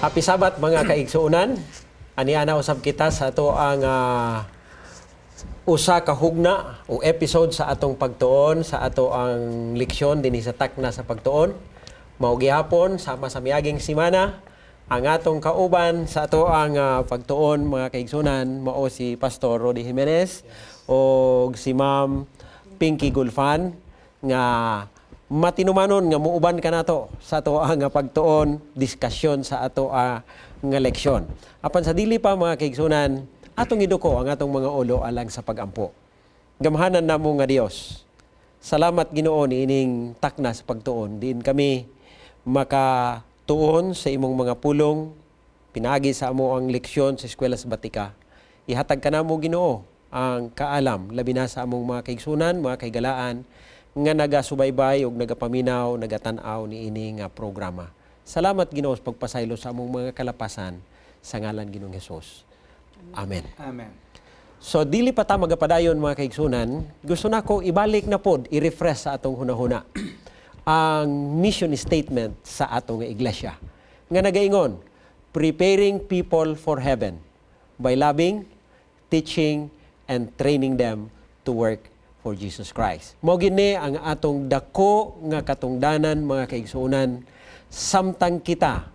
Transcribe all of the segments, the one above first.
Happy Sabbath, mga kaigsuonan. Ania usab kita sa ato ang usa ka hugna o episode sa atong pagtuon sa ato ang leksyon dinhi sa Takna sa Pagtuon. Mao gihapon sama sa miaging simana ang atong kauban sa ato ang pagtuon, mga kaigsunan, mao si Pastor Rody Jimenez o si Ma'am Pinky Gulfan nga matinumanon nga muuban kanato sa ato ang pagtuon, diskusyon sa ato nga leksyon. Apan sa dili pa, mga kaigsunan, atong iduko ang atong mga ulo alang sa pagampo. Gamhanan namo nga Dios. Salamat, Ginoo, niining takna sa pagtuon diin kami makatuon sa imong mga pulong pinaagi sa amo ang leksyon sa Eskwela Sabatika. Ihatag kanamo, Ginoo, ang kaalam, labi na sa among mga kaigsunan, mga kahigalaan nga nagasubaybay ug nagapaminaw, nagatan-aw niini nga programa. Salamat, Ginoo, sa pagpasaylo sa among mga kalapasan sa ngalan Ginoong Hesus. Amen. Amen. So dili pa ta magapadayon, mga kaigsunan, gusto nako ibalik na pod, i-refresh sa atong hunahuna ang mission statement sa atong iglesia nga nagaingon, "Preparing people for heaven by loving, teaching and training them to work for Jesus Christ." Mao gini ang atong dako nga katungdanan, mga kaigsuonan, samtang kita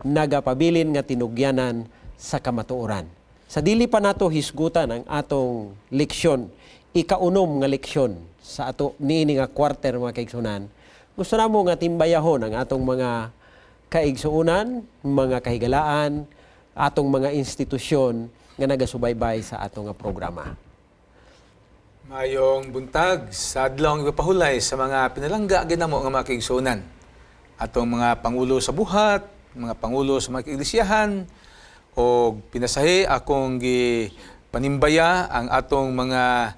nagapabilin nga tinugyanan sa kamatuoran. Sa dili pa nato hisgutan ang atong leksyon, ikaunom nga leksyon sa ato niini nga quarter, mga kaigsunan, gusto namo nga timbayahon ang atong mga kaigsuonan, mga kahigalaan, atong mga institusyon nga nagasubaybay sa atong nga programa. Mayong buntag sa adlawng ipapahulay sa mga pinalangga ginamo nga mga kaigsuonan. Atong mga pangulo sa buhat, mga pangulo sa mga iglesiyahan, o pinasahi akong gi panimbaya ang atong mga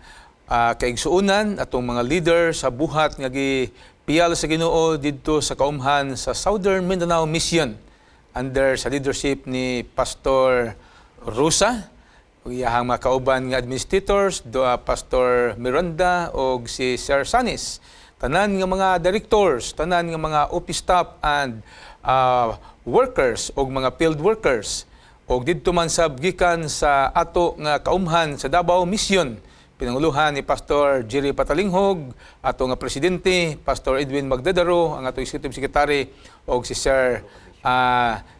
kaigsuonan, atong mga leader sa buhat nga gipiyal sa Ginoo didto sa kaumhan sa Southern Mindanao Mission under sa leadership ni Pastor Rosa ug iyahang mga kauban nga administrators, do Pastor Miranda og si Sir Sanis. Tanan nga mga directors, tanan nga mga office staff and workers og mga field workers, og didto man sab gikan sa ato nga kaumhan sa Davao Mission, pinanguluhan ni Pastor Jerry Patalinghog, ato nga presidente, Pastor Edwin Magdadaro, ang ato executive secretary, og si Sir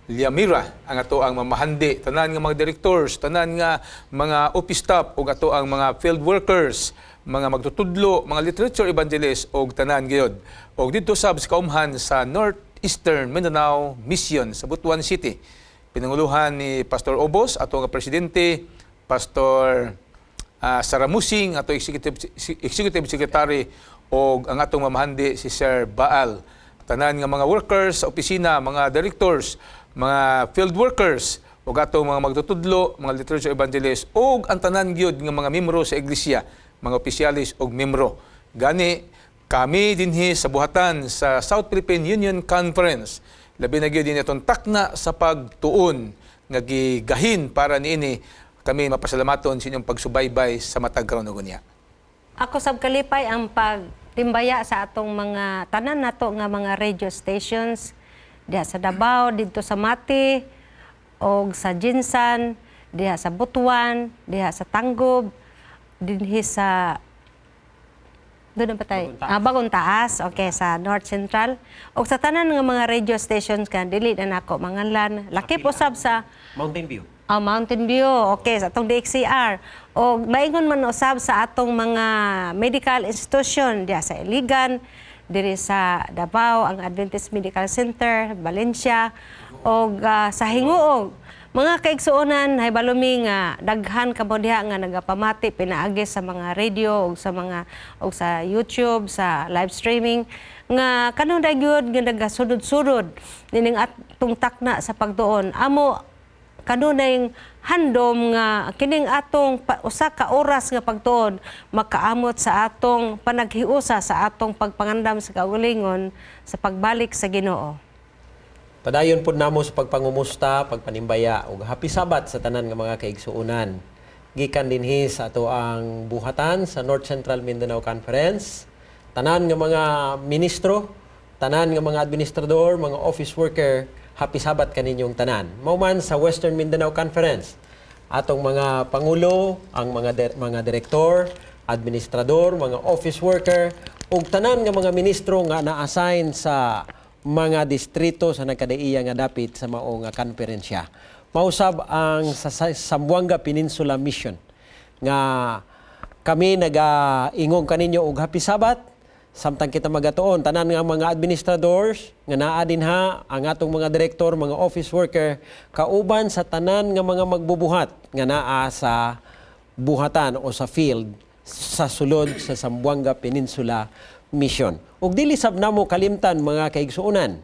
Liamira ang ato ang mamahandi. Tanan nga mga directors, tanan nga mga office staff ug ato ang mga field workers, mga magtutudlo, mga literature evangelist ug tanan gyud. Og didto sab sa kaumhan sa Northeastern Mindanao Mission sa Butuan City, pinanguluhan ni Pastor Obos, ato nga presidente, Pastor Saramusing, ato executive secretary, og ang atong mamahandi si Sir Baal. Tanan nga mga workers sa opisina, mga directors, mga field workers, ug atong mga magtutudlo, mga literature evangelist, ug ang tanan gyud nga mga membro sa iglesia, mga opisyalis ug membro. Gani kami dinhi sa buhatan sa South Philippine Union Conference, labi na gyud din itong takna sa pagtuon nga gigahin para niini, kami mapasalamaton sa inyong pagsubaybay sa matag karon niya. Ako sab kalipay ang pagtimbaya sa atong mga tanan nato nga mga radio stations diha sa Davao, didto sa Mati og sa GenSan, diha sa Butuan, diha sa Tangub, dinhi sa doon na ba tayo? Ah, Bagong Taas. Okay, sa North Central. O sa tanan nga mga radio stations kan, dili na nako manganlan. Lakip usab sa Mountain View. Ah, Mountain View, okay, sa atong DXCR. O maingon man usab sa atong mga medical institution diha sa Iligan, diri sa Davao, ang Adventist Medical Center, Valencia, og sa Hinguog. Mga kaigsuonan, haybalo mi nga daghan kamo diha nga nagapamati pinaagi sa mga radio og sa mga og sa YouTube, sa live streaming, nga kanunay gyud nga nagasunod-sunod nining atong takna sa pagtuon. Amo kanunay handom nga kining atong usa ka oras nga pagtuon makaamot sa atong panaghiusa sa atong pagpangandam sa kaugalingon sa pagbalik sa Ginoo. Padayon pud namo sa pagpangumusta, pagpanimbaya ug happy Sabbath sa tanan nga mga kaigsuonan. Gikan dinhi sa ato ang buhatan sa North Central Mindanao Conference, tanan nga mga ministro, tanan nga mga administrador, mga office worker, Happy Sabbath kaninyong tanan. Mao man sa Western Mindanao Conference, atong mga pangulo, ang mga direktor, administrador, mga office worker, ug tanan nga mga ministro nga na-assign sa mga distrito sa nagkadaiya nga dapit sa mao nga konferensya. Mausab ang sa Zamboanga Peninsula Mission nga kami nagaingong kaninyo og Happy Sabbath samtang kita magatuon. Tanan nga mga administradors nga naa dinha, ang atong mga direktor, mga office worker, kauban sa tanan nga mga magbubuhat nga naa sa buhatan o sa field sa sulod sa Zamboanga Peninsula Mission. Ug dili sab namo kalimtan, mga kaigsuonan,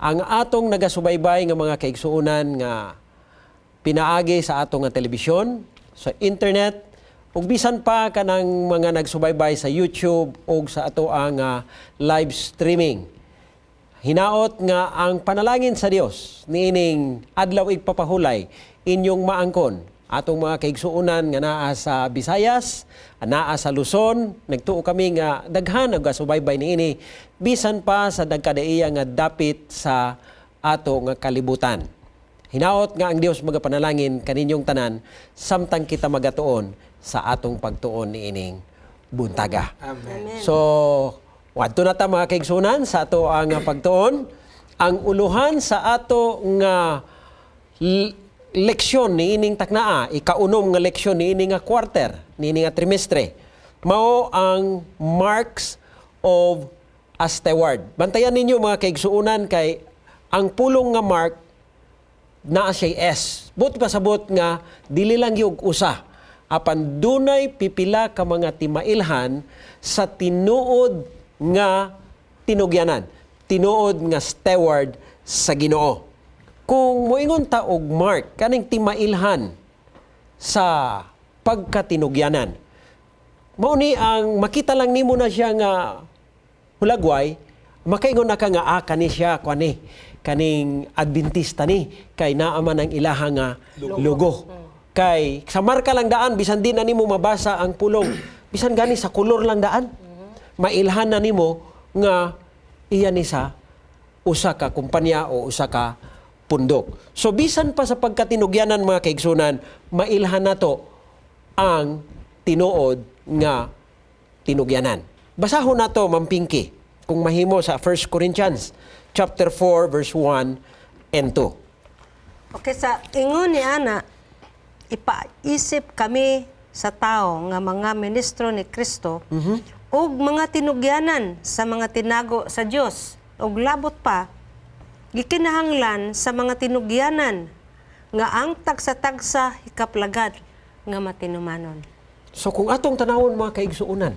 ang atong nagasubaybay nga mga kaigsuonan nga pinaagi sa atong nga telebisyon, sa internet, ug bisan pa kanang mga nagsubaybay sa YouTube ug sa ato ang live streaming. Hinaot nga ang panalangin sa Dios niining adlaw igpapahulay inyong maangkon. Atong mga kaigsuonan nga naa sa Visayas, naa sa Luzon, nagtuo kami nga daghan ang gasubaybay niini bisan pa sa nagkadaiya nga dapit sa ato nga kalibutan. Hinaot nga ang Dios magapanalangin kaninyong tanan samtang kita magatuon sa atong pagtuon niining buntaga. Amen. So, wadto na ta, mga kaigsunan, sa ato ang pagtuon. Ang uluhan sa ato nga leksyon niining taknaa, ikaunom nga leksyon niini nga quarter, niini nga trimestre, mao ang marks of a steward. Bantayan ninyo, mga kaigsuunan, kay ang pulong nga mark naa siya'y S. Buot pasabot nga dili lang yung usa, apan dunay pipila ka mga timailhan sa tinuod nga tinugyanan, tinuod nga steward sa Ginoo. Kung moingon ta og mark, kaning timailhan sa pagkatinugyanan, mao ni ang makita lang nimo na siya nga hulagway, makaingon na ka nga, "Ah, kani siya, kani kaning Adventista ni kay naa man ang ilaha nga logo." Kay sa marka lang daan, bisan di na nimo mabasa ang pulong, bisan gani sa kolor lang daan, mailhan na nimo nga iya ni sa usa ka kumpanya o usa ka pundok. So bisan pa sa pagkatinugyanan, mga kaigsunan, mailhan nato ang tinuod nga tinugyanan. Basahon nato, Ma'am Pinky, kung mahimo, sa 1 Corinthians chapter 4 verse 1 and 2. Okay, sa ingon ni ana, ipaisip kami sa tao nga mga ministro ni Kristo ug mga tinugyanan sa mga tinago sa Dios, ug labot pa gikinahanglan sa mga tinugyanan nga ang tagsa-tagsa hikaplagan nga matinumanon. So kung atong tanawon, mga kaigsuonan,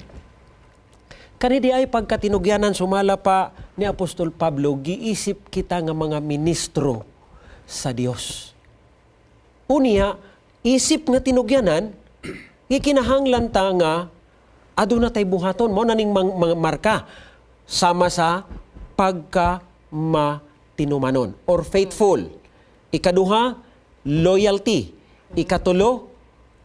kani di ay pagkatinugyanan sumala pa ni Apostol Pablo, giisip kita nga mga ministro sa Dios. Unya, isip nga tinugyanan, gikinahanglan ta nga aduna tay buhaton, mao na ning mga marka sama sa pagka matinumanon or faithful. Ikaduha, loyalty. Ikatulo,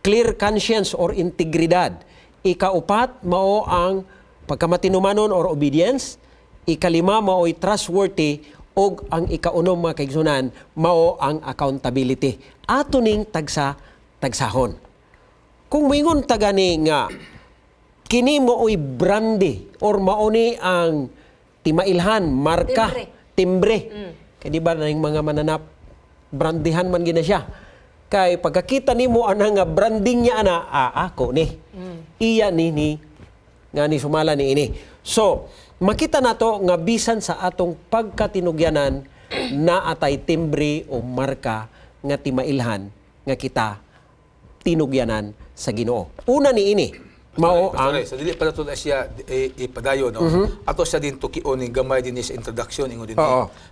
clear conscience or integridad. Ikaupat, mao ang pagkamatinumanon or obedience. Ikalima, mao'y trustworthy, ug ang ikaunom, mga kaigsunan, mao ang accountability. Ato ning tagsa tagsahon. Kung moingon ta gani nga kini mao'y brandy or mao ni ang timailhan, marka, timbre. Kay di ba na yung mga mananap, brandihan man gina siya. Kay pagkakita nimo ana nga branding niya ana, ah, ako ni. Iya ni ni nga ni sumala ni ini. So, makita nato nga bisan sa atong pagkatinugyanan naa tay timbre o marka nga timailhan nga kita tinugyanan sa Ginoo. Una ni ini, mao ang Pastor, sa dili pa nato na siya ipadayon, no. Ato siya din tukion ning gamay din sa introduction ingon din.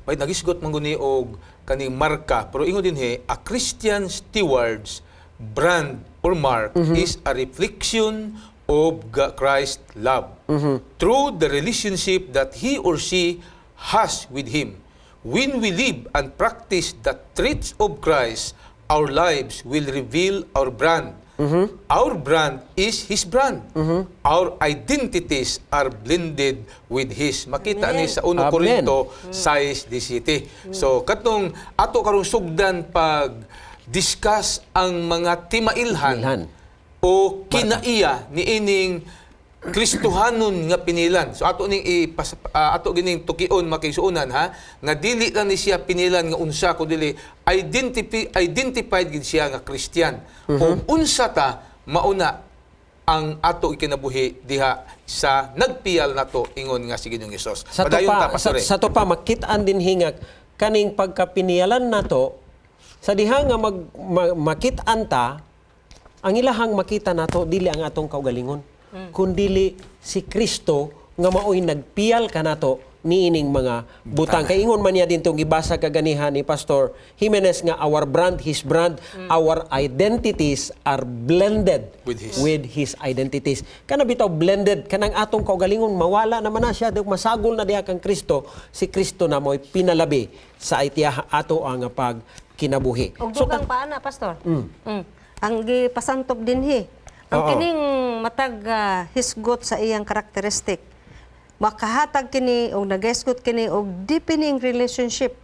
May nagisgot man guni og kaning marka, pero ingon dinhi, a Christian steward's brand or mark is a reflection of Christ's love through the relationship that he or she has with him. When we live and practice the traits of Christ, our lives will reveal our brand. Our brand is His brand. Our identities are blended with His. Makita ni sa 1 Amen. Corinto 6:17. So katong ato karong sugdan pag discuss ang mga timailhan Ilhan. o kinaiya niining Kristohanon nga pinilan. So ato ning ato gining tukion, makigsuonan ha, nga dili lang ni siya pinilan nga unsa ko dili identified gid siya nga Christian. O unsa ta mauna ang ato ikinabuhi diha sa nagpiyal nato ingon nga si Ginoong Hesus. Sa to Padayon pa, ta, Pastore. sa to pa makit-an din hingak kaning pagkapinialan nato sa diha nga makit-an ta, ang ilahang makita nato dili ang atong kaugalingon kundili si Kristo nga maoy nagpiyal kanato niining mga butang. Kay ingon man niya dintong gibasa kaganihan ni Pastor Jimenez nga our brand, his brand, our identities are blended with his. With his identities. Kana bitaw blended kanang atong kaugalingon mawala naman na siya, di masagol na diha kang Kristo, si Kristo na mo'y pinalabi sa itiya ato ang pag kinabuhi. Og dugang pa ana, Pastor. Ang gipasantop dinhi. Ang kining matag hisgot sa iyang karakteristik. Makahatag kini og nagisgot kini og deepening relationship.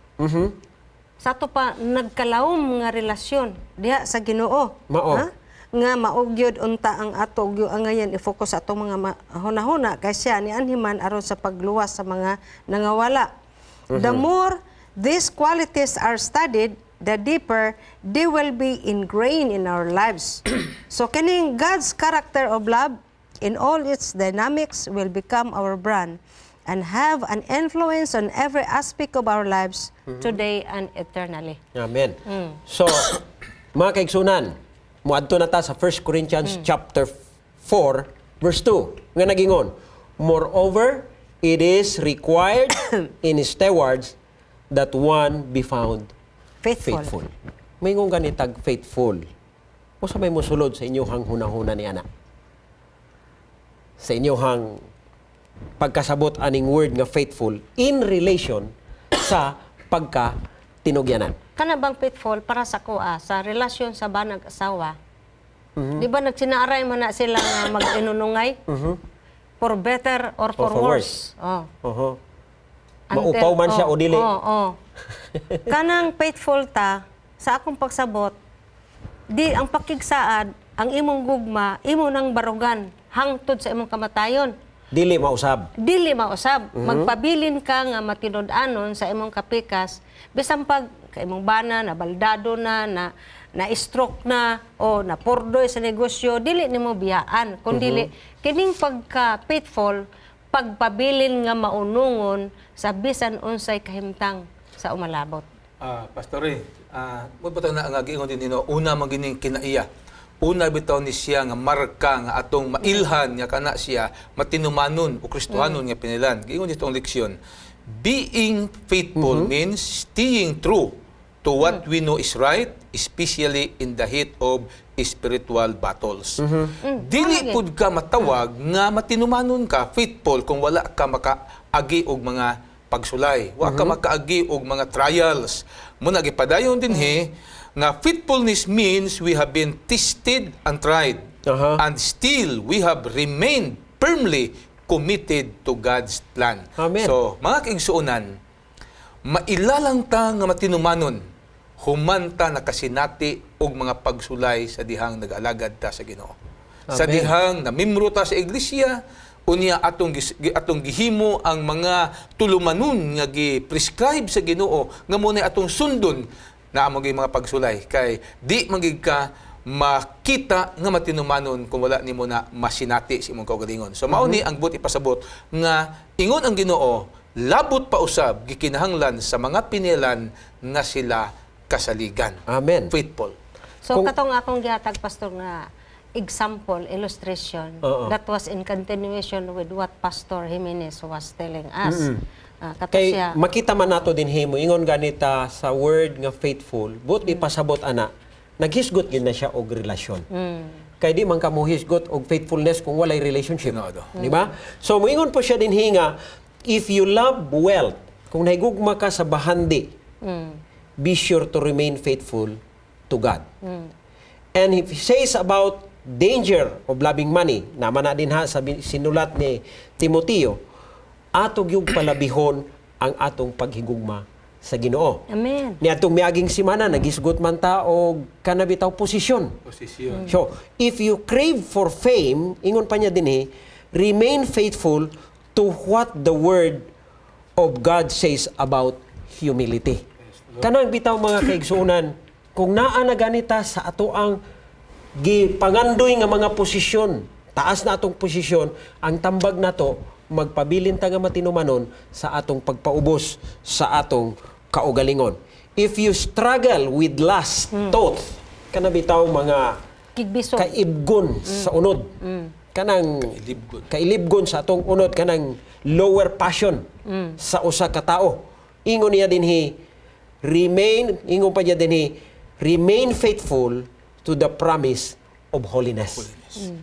Sa ato pa nagkalawom nga relasyon diha sa Ginoo. Mao. Ha? Nga maugyod unta ang ato gyud angayan i-focus sa atong mga hunahuna kay siya ni anhiman aron sa pagluwas sa mga nangawala. The more these qualities are studied, the deeper they will be ingrained in our lives. So kining God's character of love in all its dynamics will become our brand and have an influence on every aspect of our lives today and eternally. Amen. So, mga kaigsunan, muadto na ta sa 1 Corinthians chapter 4 verse 2 nga nagingon, "Moreover, it is required in stewards that one be found faithful." Faithful. Maingon ganitag faithful. Usa may mosulod sa inyong hunahuna ni ana? Sa inyong pagkasabot aning word nga faithful in relation sa pagka tinugyanan. Kana bang faithful para sa kuha sa relasyon sa banag asawa? Di ba nagsinaaray man na sila nga mag-inunungay? For better or for or for worse. Oh. Maupaw man siya o dili. Oo. Kanang faithful ta, sa akong pagsabot, di ang pakigsaad, ang imong gugma, imo nang barugan, hangtod sa imong kamatayon. Dili mausab. Dili mausab. Magpabilin ka nga matinud-anon sa imong kapikas, bisan pag ka imong bana na baldado na na na stroke na o na pordoy sa negosyo, dili nimo biyaan kun dili kining pagka faithful, pagpabilin nga maunungon sa bisan unsay kahimtang sa umalabot. Ah, Pastore, mo ba na nga giingon din nino, una man gining kinaiya. Una bitaw ni siya nga marka nga atong mailhan nga kana siya matinumanon o Kristohanon nga pinilan. Giingon dito ang leksyon. Being faithful means staying true to what we know is right, especially in the heat of spiritual battles. Dili Tama pud ka matawag nga matinumanon ka, faithful, kung wala ka makaagi og mga pagsulay. Wa ka makaagi og mga trials. Muna gipadayon dinhi nga faithfulness means we have been tested and tried. And still we have remained firmly committed to God's plan. Amen. So, mga kaigsuonan, mailalang ta nga matinumanon human ta nakasinati og mga pagsulay sa dihang nag-alagad ta sa Ginoo. Sa Amen. dihang namimro ta sa iglesia, unya atong gihimo ang mga tulumanon nga gi-prescribe sa Ginoo nga mo na atong sundon na amo gyud mga pagsulay kay di man gyud ka makita nga matinumanon kung wala nimo na masinati sa imong kaugalingon. So mao ni ang buot ipasabot nga ingon ang Ginoo, labot pa usab gikinahanglan sa mga pinilan nga sila kasaligan. Amen. Faithful. So katong akong gihatag, Pastor, nga example, illustration, that was in continuation with what Pastor Jimenez was telling us. Ah, kato Kay siya. makita man nato din himo ingon ganita sa word nga faithful, but ipasabot ana, naghisgot gid na siya og relasyon. Kay di man ka mohisgot og faithfulness kung walay relationship. Tinuod. Di ba? So moingon po siya din nga if you love wealth, kung nahigugma ka sa bahandi, be sure to remain faithful to God. And he says about danger of loving money, naman na din ha sa sinulat ni Timoteo, ato gyud palabihon ang atong paghigugma sa Ginoo. Amen. Ni atong miaging simana, nagisgot man ta og kanabitaw posisyon. Posisyon. So, if you crave for fame, ingon pa niya dinhi, remain faithful to what the word of God says about humility. Kanang bitaw, mga kaigsuonan, kung naa na ganita sa ato ang gipangandoy nga mga posisyon, taas na atong posisyon, ang tambag nato, magpabilin ta nga matinumanon sa atong pagpaubos sa atong kaugalingon. If you struggle with lust, thought, kana bitaw mga Kigbisog. kaibgon sa unod. Kanang Kailibgon. Kailibgon sa atong unod, kanang lower passion sa usa ka tao. Ingon niya dinhi, remain, ingon pa niya dinhi, remain faithful to the promise of holiness.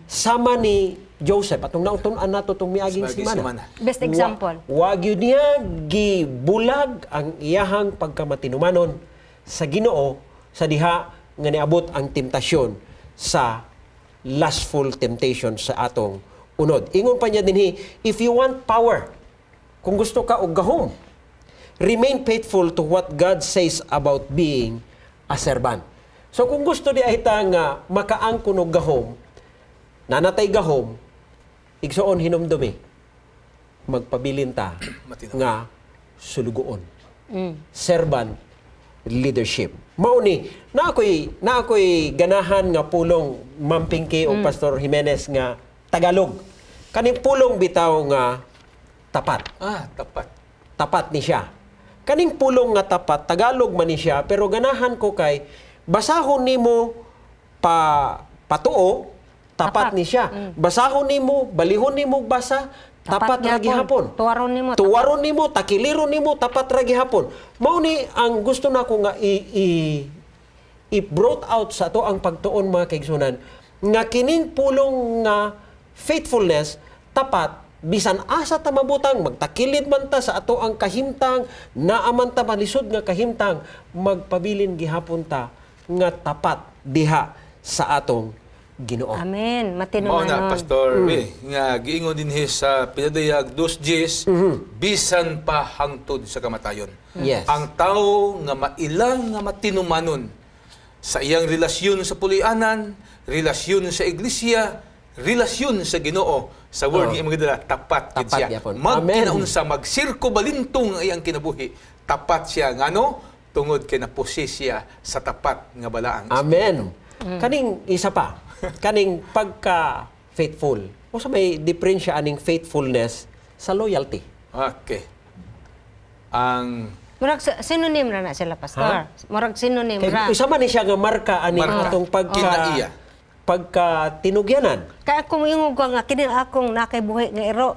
Sama ni Joseph, atong nautun-an nato tong miaging Miaging simana. simana. Best example. Wa gyud niya gibulag ang iyahang pagkamatinumanon sa Ginoo sa diha nga niabot ang temptasyon sa lustful temptation sa atong unod. Ingon pa niya dinhi, if you want power, kung gusto ka og gahom, remain faithful to what God says about being a servant. So kung gusto di ay ta nga makaangkon og gahom, nanatay gahom, igsoon, hinumdumi, magpabilin ta Matino. nga sulugoon. Servant leadership. Mao ni, na ako'y ganahan nga pulong, Ma'am Pinky o Pastor Jimenez, nga Tagalog. Kaning pulong bitaw nga tapat. Ah, tapat. Tapat ni siya. Kaning pulong nga tapat, Tagalog man ni siya, pero ganahan ko kay basahon nimo pa patuo, tapat Tapat. ni siya. Basahon nimo, balihon nimo basa, tapat, Tapat ra gihapon. Tuwaron nimo, tapat. Tuwaron nimo, takiliron nimo, tapat ra gihapon. Mao ni ang gusto nako nga i brought out sa ato ang pagtuon, mga kaigsunan, nga kining pulong nga faithfulness, tapat, bisan asa ta mabutang, magtakilid man ta sa ato ang kahimtang, naa man ta malisod nga kahimtang, magpabilin gihapon ta nga tapat diha sa atong Ginoo. Amen. Mao Matinumanon. na, Pastor B, nga giingon dinhi sa Pinadayag 2:10, bisan pa hangtod sa kamatayon. Ang tao nga mailang nga matinumanon sa iyang relasyon sa pulianan, relasyon sa iglesia, relasyon sa Ginoo, sa word nga imong gidala, tapat gid Tapat siya. gyapon. Magkinaunsa, magsirko balintong ang iyang kinabuhi, tapat siya ngano tungod kay napose siya sa tapat nga balaang. Amen. Kaning isa pa, kaning pagka faithful. Unsa may diferensya aning faithfulness sa loyalty? Okay. Ang Murag synonym ra na sila, Pastor. Murag synonym Kay ra. isa man ni siya nga marka aning Marka. atong pagka Kinaiya. Pagka tinugyanan. Kaya kung ingog ka nga kini akong nakay buhi nga iro.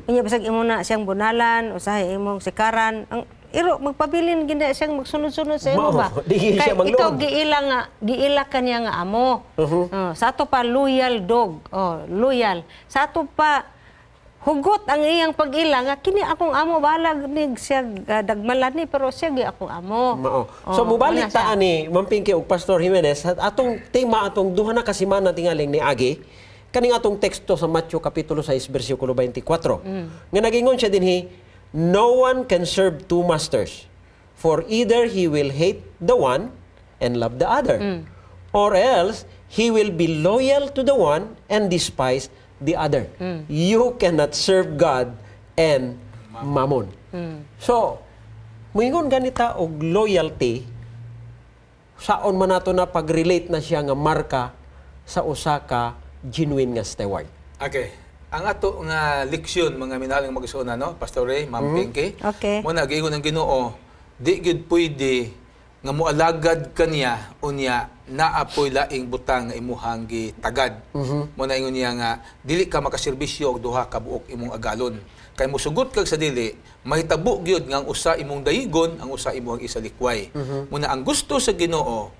Unya bisag imo na siyang bunalan, usahay imong sikaran, ang iro magpabilin gina siyang magsunod-sunod sa imo Mao, ba. di Kay siya magluod. ikaw giila nga giila kaniya nga amo. Oh, sa ato pa loyal dog, oh, loyal. Sa ato pa hugot ang iyang pag-ila nga kini akong amo, balag ni siya dagmalan ni, pero siya gi akong amo. Mao. Oh, So mubalik muna siya. ta ani, Ma'am Pinky ug Pastor Jimenez, sa atong tema atong duha na ka semana tingaling ni Agi, kaning atong teksto sa Matthew kapitulo 6 bersikulo 24. Nga nagingon siya dinhi, "No one can serve two masters, for either he will hate the one and love the other, or else he will be loyal to the one and despise the other. You cannot serve God and Mammon." So, muingon ganita og loyalty, saon man nato na pag-relate na siya nga marka sa usa ka genuine nga steward? Okay. Ang ato nga leksyon, mga minahalang mag-isuona, no? Pastor Ray, Ma'am Pinky. Okay. Mo na giingon ang Ginoo, di gyud pwede nga moalagad kaniya unya naa poy laing butang nga imuhang gitagad. Mo na ingon niya nga dili ka makaserbisyo og duha ka buok imong agalon. Kay mosugot kag sa dili, mahitabo gyud nga ang usa imong dayigon, ang usa imong isalikway. Mo na ang gusto sa Ginoo,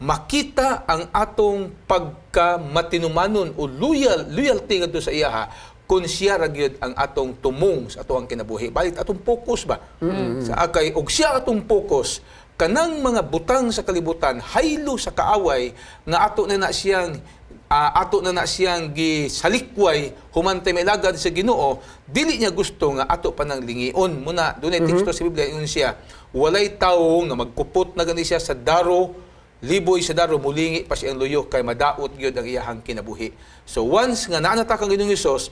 makita ang atong pagka matinumanon o loyalty ngadto sa iyaha kung siya ra gyud ang atong tumong sa atoang kinabuhi. Balik atong focus ba? Sa akay og siya atong focus, Kanang mga butang sa kalibutan, haylo sa kaaway nga ato na na siyang gisalikway humantay mailagad sa Ginoo, dili niya gusto nga ato pa nang lingion. Muna dunay teksto sa Biblia, ingon siya, walay tawo nga magkupot na gani siya sa daro, liboy sa daro, mulingi pa siyang luyo kay madaot gyud ang iyahang kinabuhi. So once nga naa na ta kang Ginoong Hesus,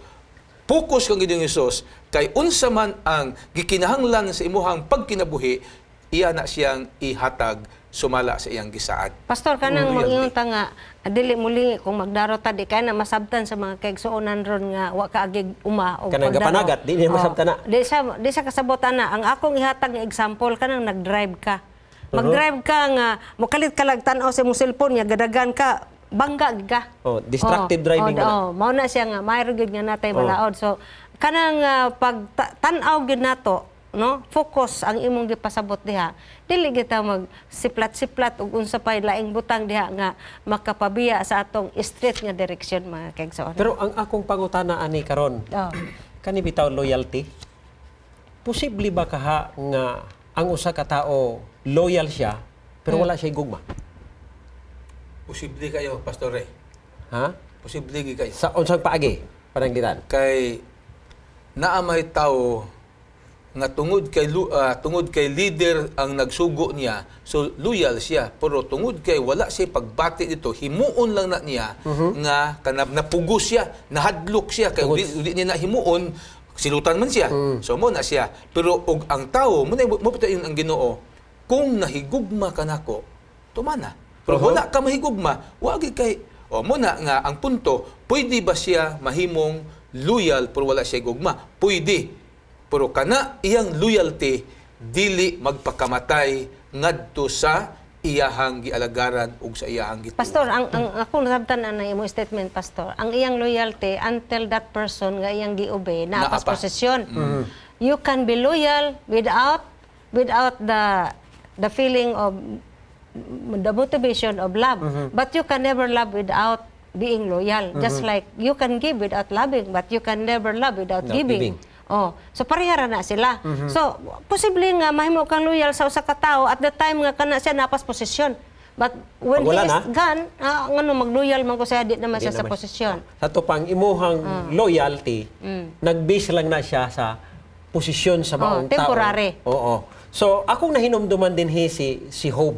focus kang Ginoong Hesus, kay unsa man ang gikinahanglan sa imuhang pagkinabuhi, iya na siyang ihatag sumala sa iyang gisaad. Pastor, kanang Loyalty. mag-ingon ta nga dili muli kung magdaro ta, di kay na masabtan sa mga kaigsuonan ron nga wa ka agig uma og Kanang pagdaro. gapanagat, di niya Oh, masabtan na. Di siya kasabot ana. Ang akong ihatag nga example, kanang nag-drive ka. Mag-drive ka nga mokalit ka lag tan-aw sa imong cellphone nga gadagan ka, bangga gid ka. Oh, distracted driving Oh, na na. oh, mao na siya nga mayro gyud nga natay balaod. So kanang pag tan-aw gyud nato, no? Focus ang imong gipasabot diha. Dili kita mag siplat-siplat ug unsa pay laing butang diha nga makapabiya sa atong straight nga direksyon, mga kaigsoon. Pero ang akong pangutana ani karon, kani bitaw loyalty, posible ba kaha nga ang usa ka tao loyal siya pero wala siya gugma? Posible kayo, Pastor Ray. Ha? Posible gyud kayo. Sa unsang paagi pananglitan? Kay naa may tao nga tungod kay leader ang nagsugo niya, so loyal siya, pero tungod kay wala siya pagbati dito, himuon lang na niya nga kanab napugos siya, nahadlok siya kay di niya na himuon, silutan man siya. So mo na siya, pero og ang tao mo na mo pitayon ang Ginoo, kung nahigugma ka nako, tumana, pero wala ka mahigugma, wagi kay o mo na nga ang punto, pwede ba siya mahimong loyal pero wala siya gugma? Pwede. Pero kana iyang loyalty dili magpakamatay ngadto sa iyahang gialagaran ug sa iyahang gituo. Pastor, ang ako nasabtan ana imo statement, Pastor. Ang iyang loyalty until that person nga iyang gi-obey naa Naa pas pa. posisyon. You can be loyal without without the feeling of the motivation of love. But you can never love without being loyal. Just like you can give without loving, but you can never love without Without giving. giving. Oh, so pareha ra na sila. So, posible nga mahimo kang loyal sa usa ka tawo at the time nga kana siya napas posisyon. But when Pag wala he is na? gone, ngano magloyal man ko siya, di naman Di siya sa naman. posisyon. Sa to pang imuhang loyalty, nag-base lang na siya sa posisyon sa maong Oh, temporary. tao. Oo. So, akong nahinumduman din hi si Job.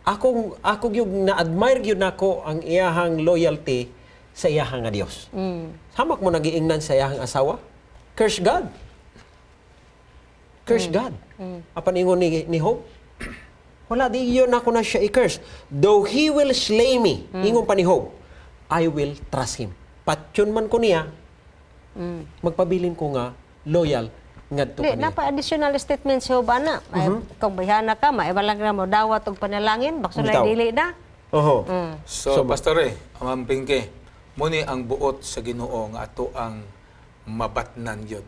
Ako gyud na-admire gyud nako ang iyahang loyalty sa iyahang nga Dios. Hamak mo nagiingnan sa iyahang asawa? Curse God. Curse God. Apan ingon ni Job, wala di yun ako na siya i-curse. Though he will slay me, ingon pa ni Job, I will trust him. Patyon man ko niya, magpabilin ko nga loyal ngadto Di, kaniya. napa additional statement si Job ana. Ay, kung bayhana ka, maibalang na mo dawat og panalangin, baksulay Bitaw. dili na. Oho. So, Pastor Ray, Ma'am Pinky, muni ang buot sa Ginoo nga ato ang mabatnan yun.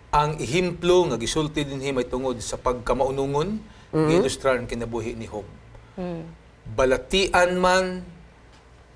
Ang ehimplo nga gisulti dinhi may tungod sa pagkamaunungon, giilustrar ang kinabuhi ni Job. Balatian man,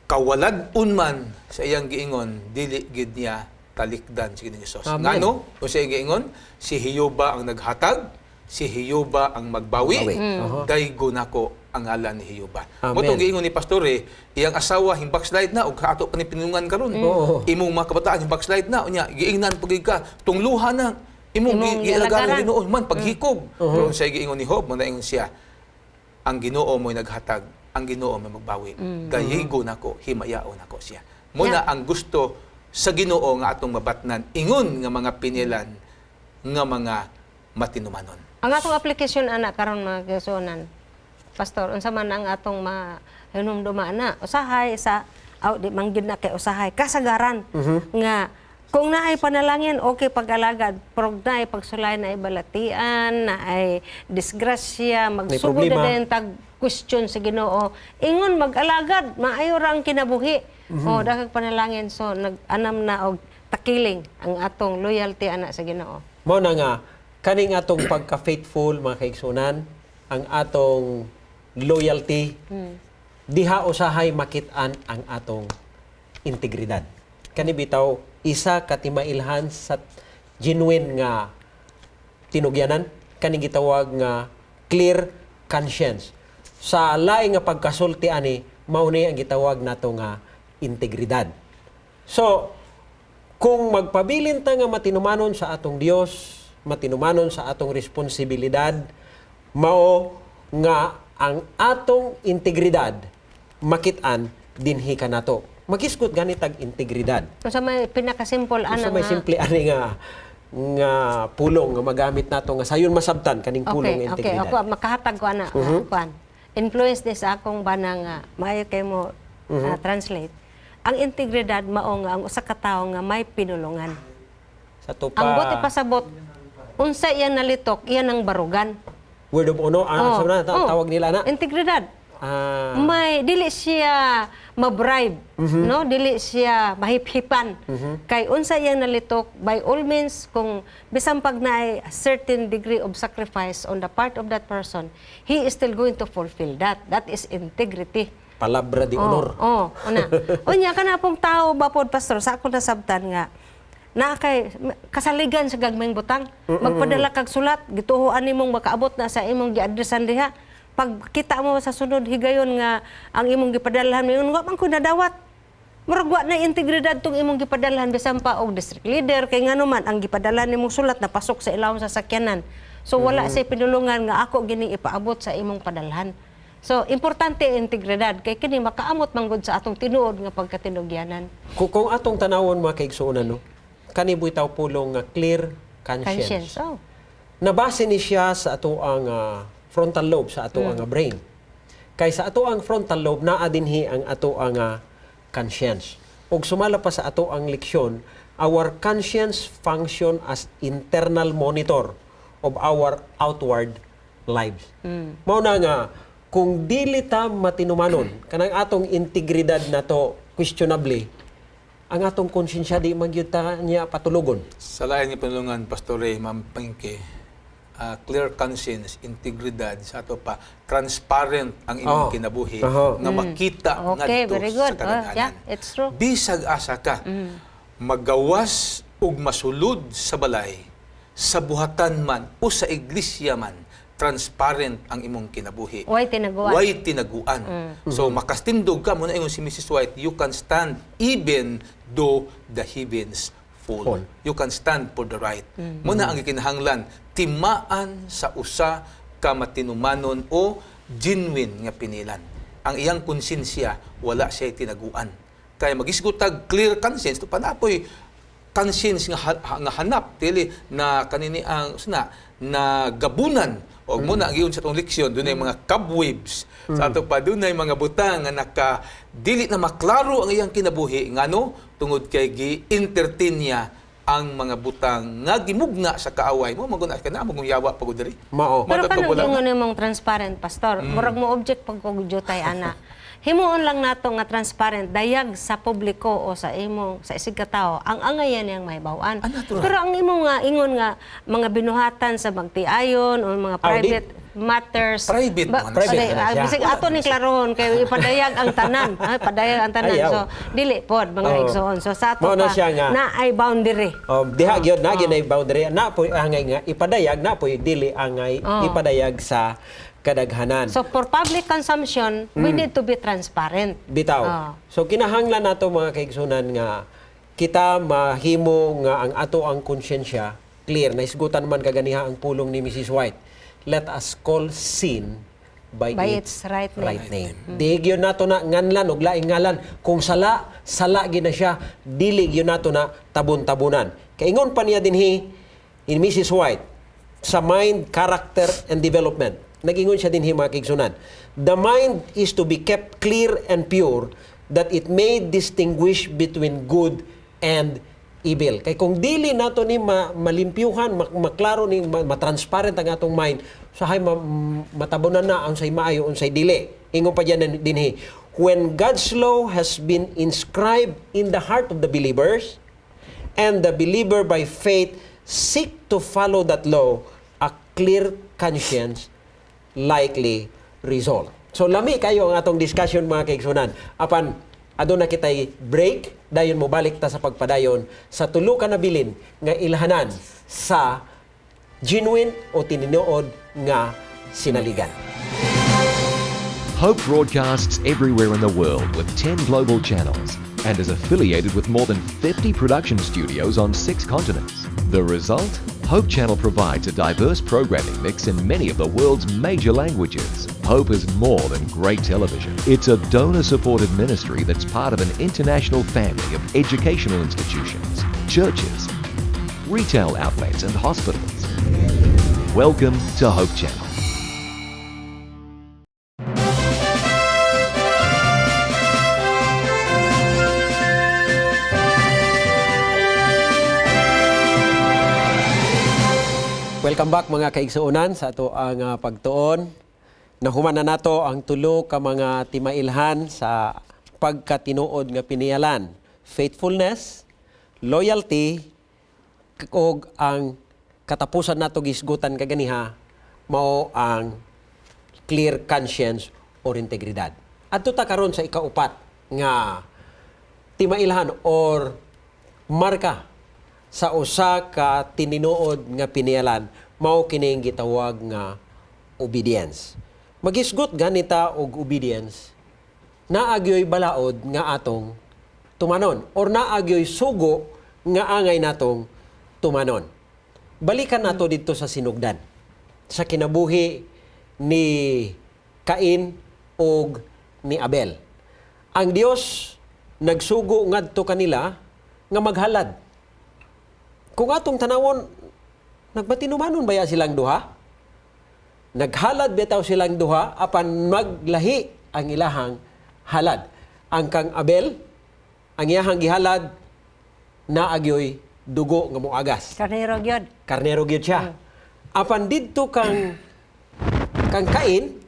kawalad-un man sa iyang giingon, dili gid niya talikdan si Ginoong Hesus. Amen. Ngano? Kung sa iyang giingon, si Hiyoba ang naghatag, si Hiyoba ang magbawi, Bawi. Oho. Daygo nako ang ngalan ni Hiyoba. Amen. Mo tong giingon ni Pastore, iyang asawa hing backslide na ug ato pa ni pinungan karon. Oo. Imong mga kabataan hing backslide na unya giingnan pagid ka tungluha na imong Imong gialagaran gialagaran. Ginoo man paghikog. Pero sa giingon ni Job, mo ingon siya, ang Ginoo mo'y naghatag, ang Ginoo mo'y magbawi. Dayigo nako, himayaon nako siya. Muna ang gusto sa Ginoo nga atong mabatnan ingon nga mga pinilan nga mga matinumanon. Ang atong application ana karon, mga kaigsuonan. Pastor, unsa man ang atong mahinumduma ana? Usahay sa aw di man gyud na kay usahay kasagaran nga kung naay panalangin, okay pag-alagad, pero kung naay pagsulay, naay balatian, naay disgrasya, magsugod problema. na din tag question sa Ginoo, ingon mag-alagad, maayo ra ang kinabuhi. Oh, daghang panalangin, so nag-anam na og takiling ang atong loyalty ana sa Ginoo. Mao na nga kaning atong pagka-faithful, mga kaigsunan, ang atong loyalty, diha usahay makit-an ang atong integridad. Kani bitaw isa ka timailhan sa genuine nga tinugyanan, kani gitawag nga clear conscience. Sa laing nga pagkasulti ani, mao ni ang gitawag nato nga integridad. So, kung magpabilin ta nga matinumanon sa atong Dios, matinumanon sa atong responsibilidad, mao nga ang atong integridad makit-an dinhi kanato. Magisgot gani tag integridad. Unsa may pinakasimple ana Unsa may nga simple ani nga nga pulong nga magamit nato nga sayon masabtan kaning pulong Okay, nga okay. integridad? Ako makahatag ko ana, kuan. Influence ni sa akong bana nga maayo kay mo translate. Ang integridad mao nga ang usa ka tawo nga may pinulungan. Sa to pa Ang buot ipasabot, unsa iyang nalitok, iyan ang barugan. Word of honor, ano Oh, sa na oh. tawag nila na? Integridad. Ah, May dili siya ma-bribe, no? Dili siya mahiphipan. Kay unsa iyang nalitok, by all means, kung bisan pag naay a certain degree of sacrifice on the part of that person, he is still going to fulfill that. That is integrity. Palabra de honor. Oh, una. Unya kana pong tao ba pod, pastor, sa ako nasabtan nga naa kay kasaligan sa gagmayng butang. Magpadala kag sulat, gituhoan nimong makaabot na sa imong giadresan diha. Pag kita mo sa sunod higayon nga ang imong gipadalhan, mayon wa man ko nadawat. Murag wa na integridad tong imong gipadalhan bisan pa og district leader, kay ngano man ang gipadalhan nimong sulat napasok sa ilawom sa sakyanan. So wala say pinulungan nga ako gining ipaabot sa imong padalhan. So importante ang integridad kay kini makaamot manggod sa atong tinuod nga pagkatinugyanan. Kung atong tanawon, mga kaigsuonan, no, kani bitaw pulong nga clear conscience. Conscience. Oh. Nabase ni siya sa ato ang frontal lobe, sa ato ang brain. Kay sa ato ang frontal lobe naa dinhi ang ato ang conscience. Ug sumala pa sa ato ang leksyon, our conscience function as internal monitor of our outward lives. Mao na nga kung dili ta matinumanon kanang atong integridad nato questionably, ang atong konsensya di man gyud ta niya patulogon. Sa lain nga pinulungan, Pastor Ray, Ma'am Pinky, clear conscience, integridad, sa ato pa, transparent ang imong kinabuhi nga makita Okay, ngadto very good. sa kadaghanan. Oh, yeah, it's true. Bisag asa ka, magawas ug masulod sa balay, sa buhatan man o sa iglesia man, transparent ang imong kinabuhi. Way tinaguan. Way tinaguan. So makastindog ka muna ingon si Mrs. White, you can stand even though the heavens fall. Fall. You can stand for the right. Muna ang gikinahanglan timaan sa usa ka matinumanon o genuine nga pinilan. Ang iyang konsensya wala siya tinaguan. Kaya magisgutag clear conscience to panapoy conscience nga, nga hanap dili na kanini ang sana na gabunan o mo na ang giyon sa atong leksyon, dunay mga cobwebs sa ato pa, dunay mga butang nga naka dili na maklaro ang iyang kinabuhi, ngano tungod kay gi-entertain niya ang mga butang nga gimugna sa kaaway mo maguna ka na mo yawa pagod diri. Mao. Pero Matag kanang wala ingon nimong transparent, pastor, murag mo object pag kog jutay ana. Himuon lang nato nga transparent dayag sa publiko o sa imong sa isig ka tawo ang angayan niyang mahibaw-an. Ah, natural. Pero ang imong nga ingon nga mga binuhatan sa magtiayon o mga Ah, di- private matters. Private man na Private Private. man na siya. Bisag ato ni klarohon kay ipadayag ang tanan. Ay, padayag ang tanan. Ayaw. So dili pod mga igsoon. So sa ato Mao na pa siya nga. na ay boundary. Oh, diha gyud na gyud ay boundary na po angay nga ipadayag, na po dili angay ipadayag sa kadaghanan. So for public consumption, we need to be transparent. Bitaw. So kinahanglan nato, mga kaigsunan, nga kita mahimo nga ang ato ang konsyensya clear. Naisgutan man kaganiha ang pulong ni Mrs. White. Let us call sin by, By its right name. Right name. Di gyud nato na nganlan og laing ngalan. Kung sala, sala gyud na siya, dili gyud nato na tabon-tabunan. Kaingon pa niya dinhi in Mrs. White sa Mind, Character and Development. Nagingon siya dinhi, mga kaigsunan. The mind is to be kept clear and pure that it may distinguish between good and evil. Kay kung dili nato ni malimpyuhan, maklaro ni matransparent ang atong mind, sahay matabunan na ang say maayo unsay dili. Ingon pa diyan dinhi, when God's law has been inscribed in the heart of the believers and the believer by faith seek to follow that law, a clear conscience likely result. So lami kayo ang atong discussion, mga kaigsunan. Apan aduna kitay break, dayon mo balik ta sa pagpadayon sa tulo ka nabilin nga ilhanan sa genuine o tinuod nga sinaligan. Hope broadcasts everywhere in the world with 10 global channels and is affiliated with more than 50 production studios on six continents. The result? Hope Channel provides a diverse programming mix in many of the world's major languages. Hope is more than great television. It's a donor supported ministry that's part of an international family of educational institutions, churches, retail outlets, and hospitals. Welcome to Hope Channel. Welcome back, mga kaigsuonan, sa ato ang pagtuon. Nahuman na nato ang tulo ka mga timailhan sa pagkatinuod nga pinialan: faithfulness, loyalty, ug ang katapusan nato gisgutan kaganiha mao ang clear conscience or integridad. Adto ta karon sa ikaupat nga timailhan or marka sa usa ka tininuod nga pinialan, mao kining gitawag nga obedience. Magisgot ganita og obedience, naagyoy balaod nga atong tumanon or naagyoy sugo nga angay natong tumanon. Balikan nato didto sa sinugdan, sa kinabuhi ni Cain ug ni Abel. Ang Dios nagsugo ngadto kanila nga maghalad. Kung atong tanawon, nagbatinumanon baya silang duha? Naghalad bitaw silang duha, apan maglahi ang ilahang halad. Ang kang Abel, ang iyahang gihalad naagyoy dugo nga moagas. Karnero gyud. Karnero gyud siya. Apan didto kang Cain,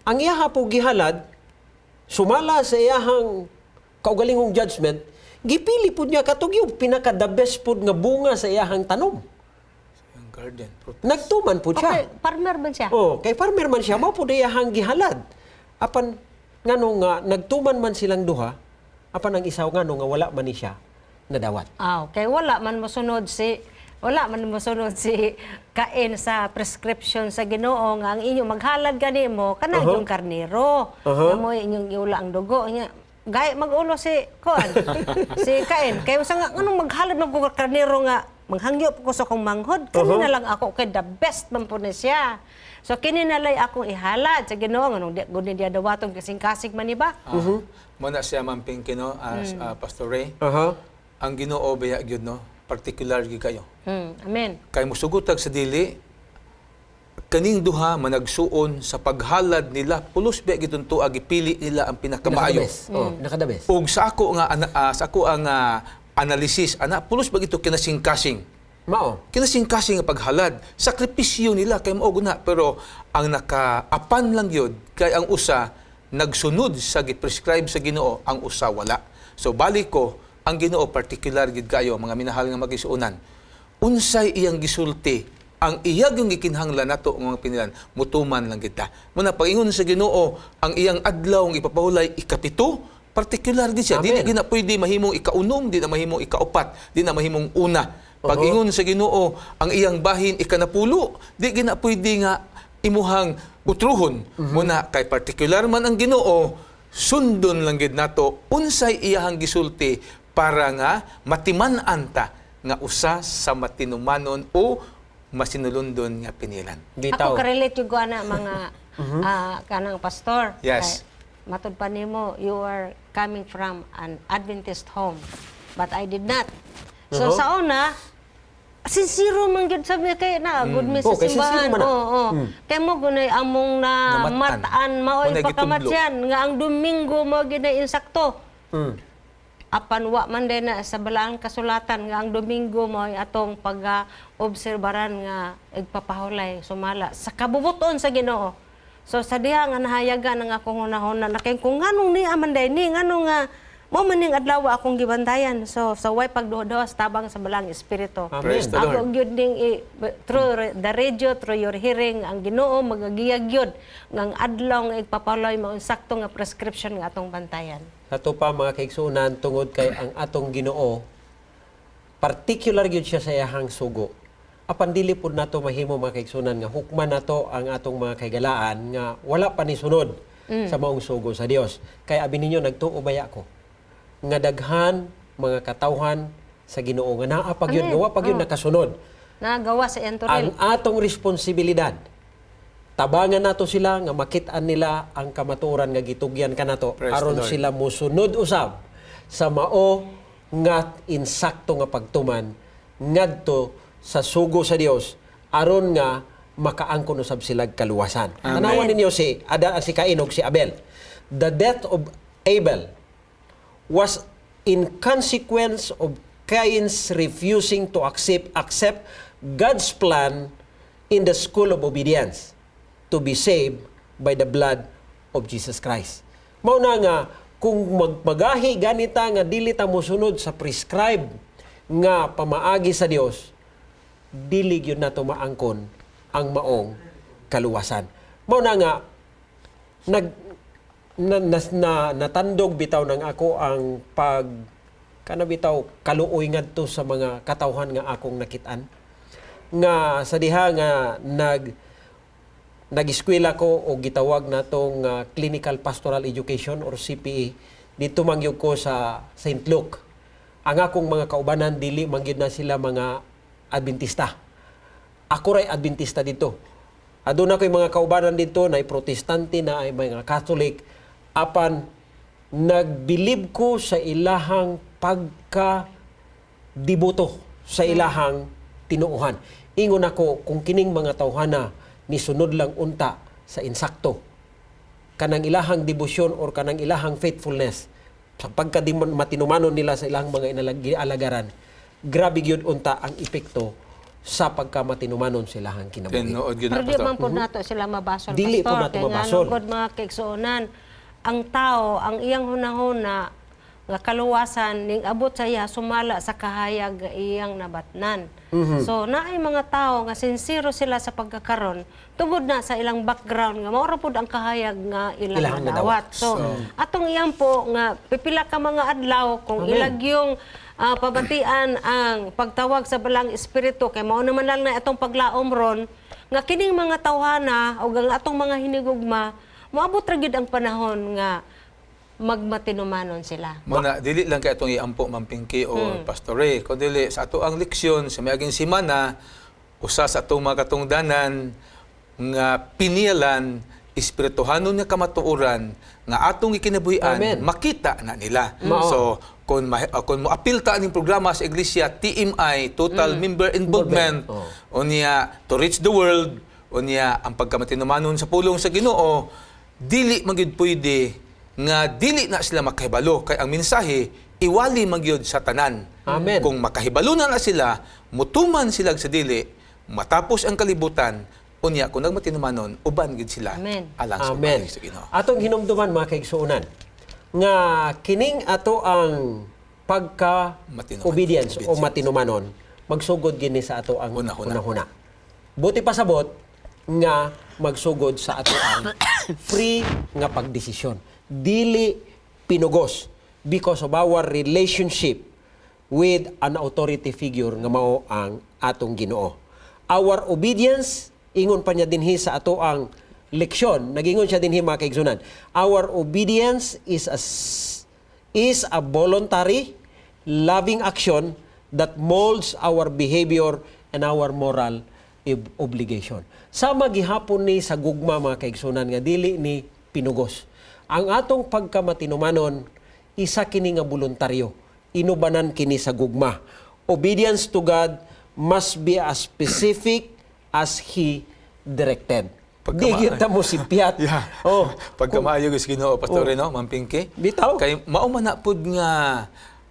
ang iyaha po gihalad, sumala sa iyahang kaugalingong judgment, gipili pud niya katong yung pinaka the best pud nga bunga sa iyahang tanom. Ang garden. Fruit. Nagtuman pud siya. Okay, farmer man siya. Oh, kay farmer man siya, mao pud iyahang gihalad. Apan ngano nga nagtuman man silang duha, apan ang isaw ngano nga wala man ni siya nadawat? Ah, okay. Wala man mosunod si Cain sa prescription sa Ginoo nga ang inyo maghalad gani mo kana yung karnero. Nga mo inyong iula ang dugo nya. Gay magulo si kuan, si Cain. Kay usa nga nganong maghalad man ko karnero nga manghangyo po ko sa akong manghod? Kani na lang ako kay the best man po ni siya. So kini na lay akong ihalad sa Ginoo, nganong di gud ni diya dawaton, kasing-kasig man ni ba? Mo na siya, Ma'am Pinky, no, as Pastor Ray. Ang Ginoo baya gyud, no, particular gyud kayo. Amen. Kay musugutag sa dili, kaning duha managsuon sa paghalad nila, pulos ba gyud tuwa gipili nila ang pinakamaayo. Pinaka-the best. Oh, pinaka-the best. Ug sa ako ang analysis ana, pulos ba gito kinasingkasing. Mao. Kinasingkasing nga paghalad, sakripisyo nila kay mao guna, pero ang nakaapan lang yun kay ang usa nagsunod sa gi-prescribe sa Ginoo, ang usa wala. So balik ko, ang Ginoo particular gid kayo, mga minahal nga magisuonan. Unsay iyang gisulti, ang iya yung gikinahanglan nato nga mga pinilan, mutuman lang kita. Muna pagingon sa Ginoo, ang iyang adlaw ang ipapahulay ikapito, particular gid siya. Amen. Dili gid na pwede mahimong ikaunom, di na mahimong ikaupat, di na mahimong una. Pag-ingon sa Ginoo, ang iyang bahin ikanapulo, di gina pwede nga imuhang utruhon. Muna kay particular man ang Ginoo, sundon lang gid nato unsay iyahang gisulti para nga matiman-an ta nga usa sa matinumanon o masinulundon nga pinilan. Bitaw. Ako ka-relate yung ana mga kanang pastor. Yes. Kay, matud pa nimo, you are coming from an Adventist home. But I did not. So sa una, sincero man gyud sabi kay na good mi Oh, sa kay sincero simbahan. man na. Oo. Kay mo gunay among na Namatan. mataan mao'y Munay gitudlo. pakamatyan nga ang Domingo mo gyud na insakto. Apan wa man din na sa balaang kasulatan nga ang Domingo mo ay atong pag-obserbaran nga igpapahulay sumala sa kabubuton sa Ginoo. So sa diha nga nahayagan ang akong hunahuna na kay kung nganong ni aman day ni nganong nga mo man ning adlaw akong gibantayan. So sa way pagduha tabang sa balaang espiritu. Amen. Praise the Ako Lord. gyud ning through the radio, through your hearing, ang Ginoo magagiya gyud nga ang adlaw nga igpapaloy mao ang sakto nga prescription nga atong bantayan. Sa pa, mga kaigsuonan, tungod kay ang atong Ginoo particular gyud siya sa iyahang sugo. Apan dili pud nato mahimo, mga kaigsuonan, nga hukman nato ang atong mga kaigalaan nga wala pa ni sunod sa maong sugo sa Dios. Kay abi ninyo, nagtuo baya ko nga daghan mga katawhan sa Ginoo nga naa pa gyud, nga wa pa gyud nakasunod. Nagawa sa iyang Ang toril. atong responsibilidad, tabangan nato sila nga makit-an nila ang kamatuoran nga gitugyan kanato Praise the aron Lord. sila mosunod usab sa mao nga insakto nga pagtuman ngadto sa sugo sa Dios aron nga makaangkon usab sila kaluwasan. Tanawan ninyo si Ada, si Cain ug si Abel. The death of Abel was in consequence of Cain's refusing to accept God's plan in the school of obedience to be saved by the blood of Jesus Christ. Mao na nga kung magmagahi ganita nga dili ta mosunod sa prescribe nga pamaagi sa Dios, dili gyud nato maangkon ang maong kaluwasan. Mao na nga nag na, na, na, natandog bitaw ng ako ang pag kana bitaw kaluoy ngadto sa mga katawhan nga akong nakit-an nga sa diha nga nag-eskwela ko o gitawag natong Clinical Pastoral Education or CPE dito mangyud ko sa St. Luke. Ang akong mga kaubanan, dili mangyud na sila mga Adventista. Ako ray Adventista dito. Aduna ko'y mga kaubanan dito na ay Protestante, na ay mga Catholic, apan nagbilib ko sa ilahang pagka diboto sa ilahang tinuohan. Ingon ako, kung kining mga tawhana ni sunod lang unta sa insakto, kanang ilahang debosyon or kanang ilahang faithfulness sa pagka matinumanon nila sa ilahang mga alagaran, grabe gyud unta ang epekto sa pagka matinumanon sa ilahang kinabuhi. Tinuod gyud na, Pero di Pastor. man po nato sila mabasol, Dili po Pastor. nato Kay nga mabasol. nung gud, mga kaigsuonan, ang tao, ang iyang hunahuna nga kaluwasan ning abot sa iya sumala sa kahayag nga iyang nabatnan. So naay mga tao nga sinsero sila sa pagkakaron tungod na sa ilang background nga mao ra pud ang kahayag nga ilang Ilahang nadawat. nadawat. So, atong iyang po nga pipila ka mga adlaw kung Amen. ilag yung pabatian ang pagtawag sa Balang Espiritu, kay mao naman lang na atong paglaom ron nga kining mga tawhana o ang atong mga hinigugma, moabot ra gyud ang panahon nga magmatinumanon sila. Mao na dili lang kay atong iampo, Ma'am Pinky o Pastor Ray, kundi sa ato ang leksyon sa miaging semana, usa sa atong mga katungdanan nga piniyalan, espirituhanon nga kamatuoran nga atong ikinabuhian, Amen. makita na nila. Mao. So kung moapil ta aning programa sa iglesia, TMI, Total Member Involvement, Involvement. Unya to reach the world, unya ang pagkamatinumanon sa pulong sa Ginoo, dili magyud pwede nga dili na sila makahibalo kay ang mensahe iwali magyud sa tanan. Amen. Kung makahibalo na na sila, mutuman sila sa dili, matapos ang kalibutan, unya kung nagmatinumanon, uban gyud sila Amen. alang sa Amen. uban sa Ginoo. Atong hinumduman, mga kaigsuonan, nga kining ato ang pagka Matinuman. obedience o Obedience. matinumanon magsugod gini sa ato ang Hunahuna. hunahuna. Buti pasabot nga magsugod sa ato ang free nga pagdesisyon. Dili pinugos because of our relationship with an authority figure nga mao ang atong Ginoo. Our obedience, ingon pa niya dinhi sa ato ang leksyon, nagingon siya dinhi, mga kaigsunan. Our obedience is a voluntary, loving action that molds our behavior and our moral obligation. Sama gihapon ni sa gugma, mga kaigsunan, nga dili ni pinugos. Ang atong pagkamatinumanon, isa kini nga voluntaryo. Inubanan kini sa gugma. Obedience to God must be as specific as He directed. Di kita mo simpiat. Oh. Pagkamaayo sa Ginoo, Pastor, no, Ma'am Pinky. Bitaw. Kay mao man na pud nga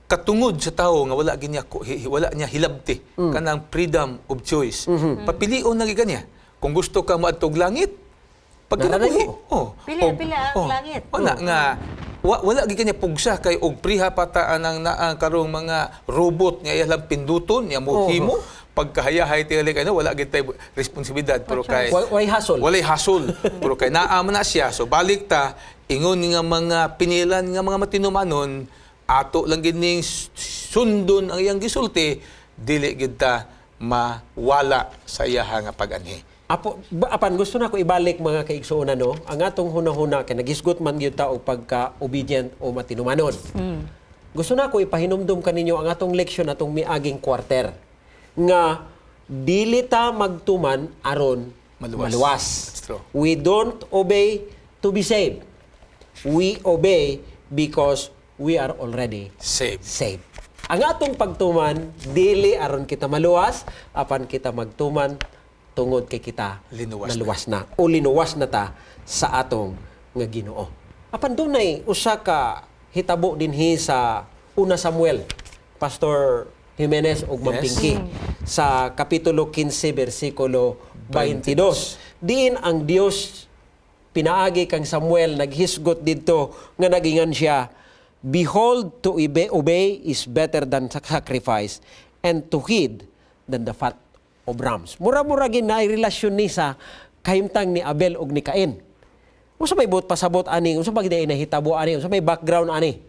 katungod sa tawo nga wala ginya wala niya hilabti kanang freedom of choice. Papilion na gyud kaniya. Kung gusto ka moadtog langit, pagkinabuhi. Nararay. Oh. Pili, pili ang langit. Wala nga wala gyud kaniya pugsa kay og priha pa ta anang naa karong mga robot nga iya lang pinduton niya mo himo pagkahayahay tingali kay no, wala gyud tay responsibilidad pero kay Way hasol. Walay hasol. Pero kay naa man na siya. So balik ta, ingon nga mga pinilan nga mga matinumanon, ato lang gid ning sundon ang iyang gisulti, dili gid ta mawala sa iyaha nga pag-anhi. Apo, apan gusto na ko ibalik, mga kaigsuonan, no, ang atong hunahuna kay nagisgot man gyud ta og pagka obedient o matinumanon. Gusto na ko ipahinumdum kaninyo ang atong leksyon atong miaging quarter nga dili ta magtuman aron maluwas. Maluwas. That's true. We don't obey to be saved. We obey because we are already saved. Saved. Ang atong pagtuman dili aron kita maluwas, apan kita magtuman tungod kay kita linuwas na. Naluwas na o linuwas na ta sa atong nga Ginoo. Apan dunay usa ka hitabo dinhi sa Una Samuel, Pastor Jimenez ug Ma'am Pinky, sa kapitulo 15 bersikulo 22. Diin ang Dios pinaagi kang Samuel naghisgot didto nga nagingan siya, "Behold, to obey is better than sacrifice and to heed than the fat of rams." Mura-mura gid na relasyon ni sa kahimtang ni Abel ug ni Cain. Unsa may buot pasabot ani? Unsa ba gid ay nahitabo ani? Unsa may background ani?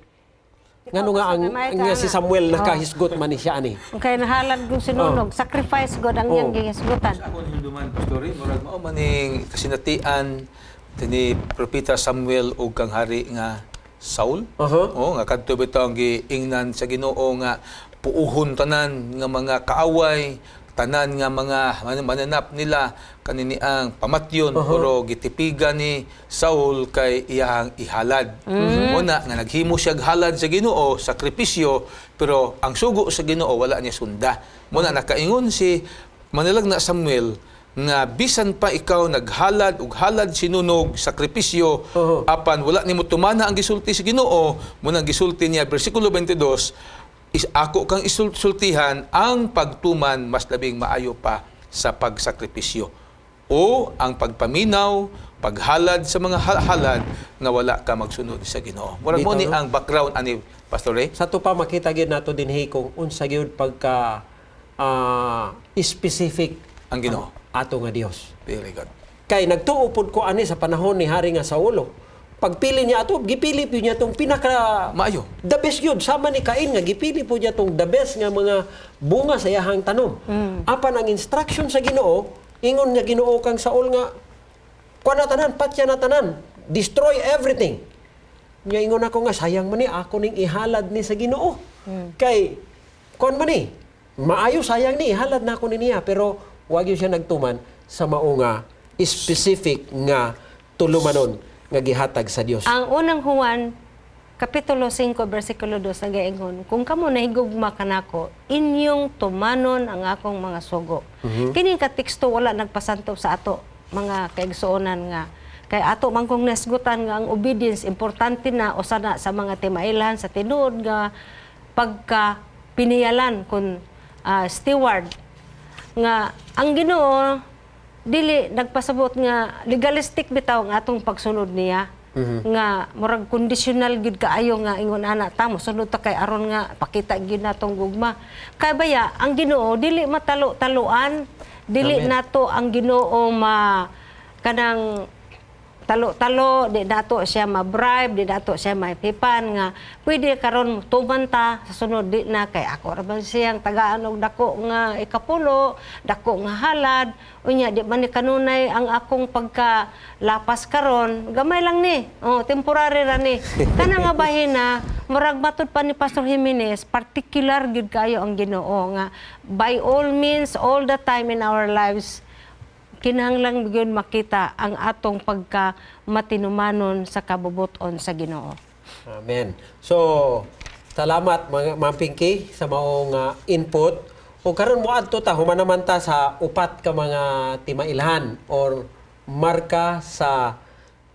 Ngano nga ang May nga si ka na. Samuel nakahisgot man ni siya ani? Kay nahalad kung sinunog, sacrifice God ang iyang gihisgutan. Sa akong hinumduman, Pastor, murag mao maning kasinatian ni Propeta Samuel ug kang hari nga Saul. Oo, nga kadto bitaw ang giingnan sa Ginoo nga puuhon tanan nga mga kaaway, tanan nga mga mananap nila kanini ang pamatyon, pero gitipigan ni Saul kay iyang ihalad. Muna nga naghimo siya halad sa Ginoo, sakripisyo, pero ang sugo sa Ginoo wala niya sunda. Muna nakaingon si Manalag na Samuel nga bisan pa ikaw naghalad ug halad sinunog sakripisyo, apan wala nimo tumana ang gisulti sa Ginoo. Munang gisulti niya, bersikulo 22 is, ako kang isultihan, ang pagtuman mas labing maayo pa sa pagsakripisyo o ang pagpaminaw, paghalad sa mga halad nga wala ka magsunod sa Ginoo. Murag mo Bitaw, ni no? ang background ani, Pastor Ray. Sa to pa makita gyud nato dinhi kung unsa gyud pagka specific ang Ginoo. Ato nga Dios. Very good. Kay nagtuo pod ko ani sa panahon ni Hari nga Saulo. Pagpili niya ato, gipili po niya tong pinaka maayo. The best yun. Sama ni Cain nga gipili po niya tong the best nga mga bunga sa iyahang tanom. Apan ang instruction sa Ginoo, ingon niya Ginoo kang Saul nga kuha na tanan, patya na tanan, destroy everything. Nya ingon ako nga sayang man ni ako ning ihalad ni sa Ginoo. Kay kuan man ni, maayo sayang ni ihalad na ako ni niya, pero wag yun siya nagtuman sa mao nga specific nga tulumanon nga gihatag sa Dios. Ang Unang Juan Kapitulo 5 bersikulo 2 nagaingon, "Kung kamo nahigugma kanako, inyong tumanon ang akong mga sugo." Kini ka teksto wala nagpasantop sa ato, mga kaigsuonan, nga kay ato man kong nasgutan nga ang obedience importante na usa na sa mga timailan sa tinuod nga pagka piniyalan kun steward, nga ang Ginoo dili nagpasabot nga legalistic bitaw ang atong pagsunod niya, nga murag conditional gid kaayo nga ingon ana ta, mosunod ta kay aron nga pakita gyud natong gugma. Kay baya ang Ginoo dili matalo-taluan, dili Amen. nato ang Ginoo ma kanang talo-talo, di nato siya ma-bribe, di nato siya maipipan nga pwede karon tuman ta, sa sunod di na, kay ako ra man siyang tagaan og dako nga ikapulo, dako nga halad, unya di man ni kanunay ang akong pagka lapas karon, gamay lang ni. Oh, temporary ra ni. Kana nga bahina, murag matud pa ni Pastor Jimenez, particular gyud kayo ang Ginoo nga by all means, all the time in our lives, kinahanglan gyud makita ang atong pagka matinumanon sa kabubuton sa Ginoo. Amen. So, salamat mga Ma'am Pinky sa maong input. O karon moadto ta, human naman ta sa upat ka mga timailhan or marka sa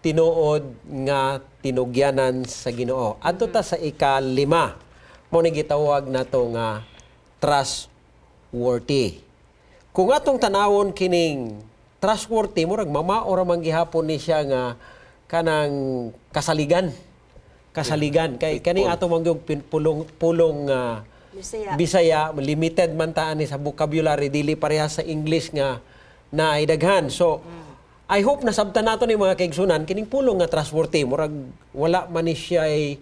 tinuod nga tinugyanan sa Ginoo. Adto ta sa ika-5. Mao ni gitawag nato nga trustworthy. Kung atong tanawon kining trustworthy, murag mamao ra man gihapon ni siya nga kanang kasaligan. Kasaligan kay kaning ato man gyud pulong pulong Bisaya. Bisaya, limited man ta ani sa vocabulary, dili parehas sa English nga naidaghan. So I hope nasabtan nato ni, mga kaigsunan, kining pulong nga trustworthy, murag wala man ni siya ay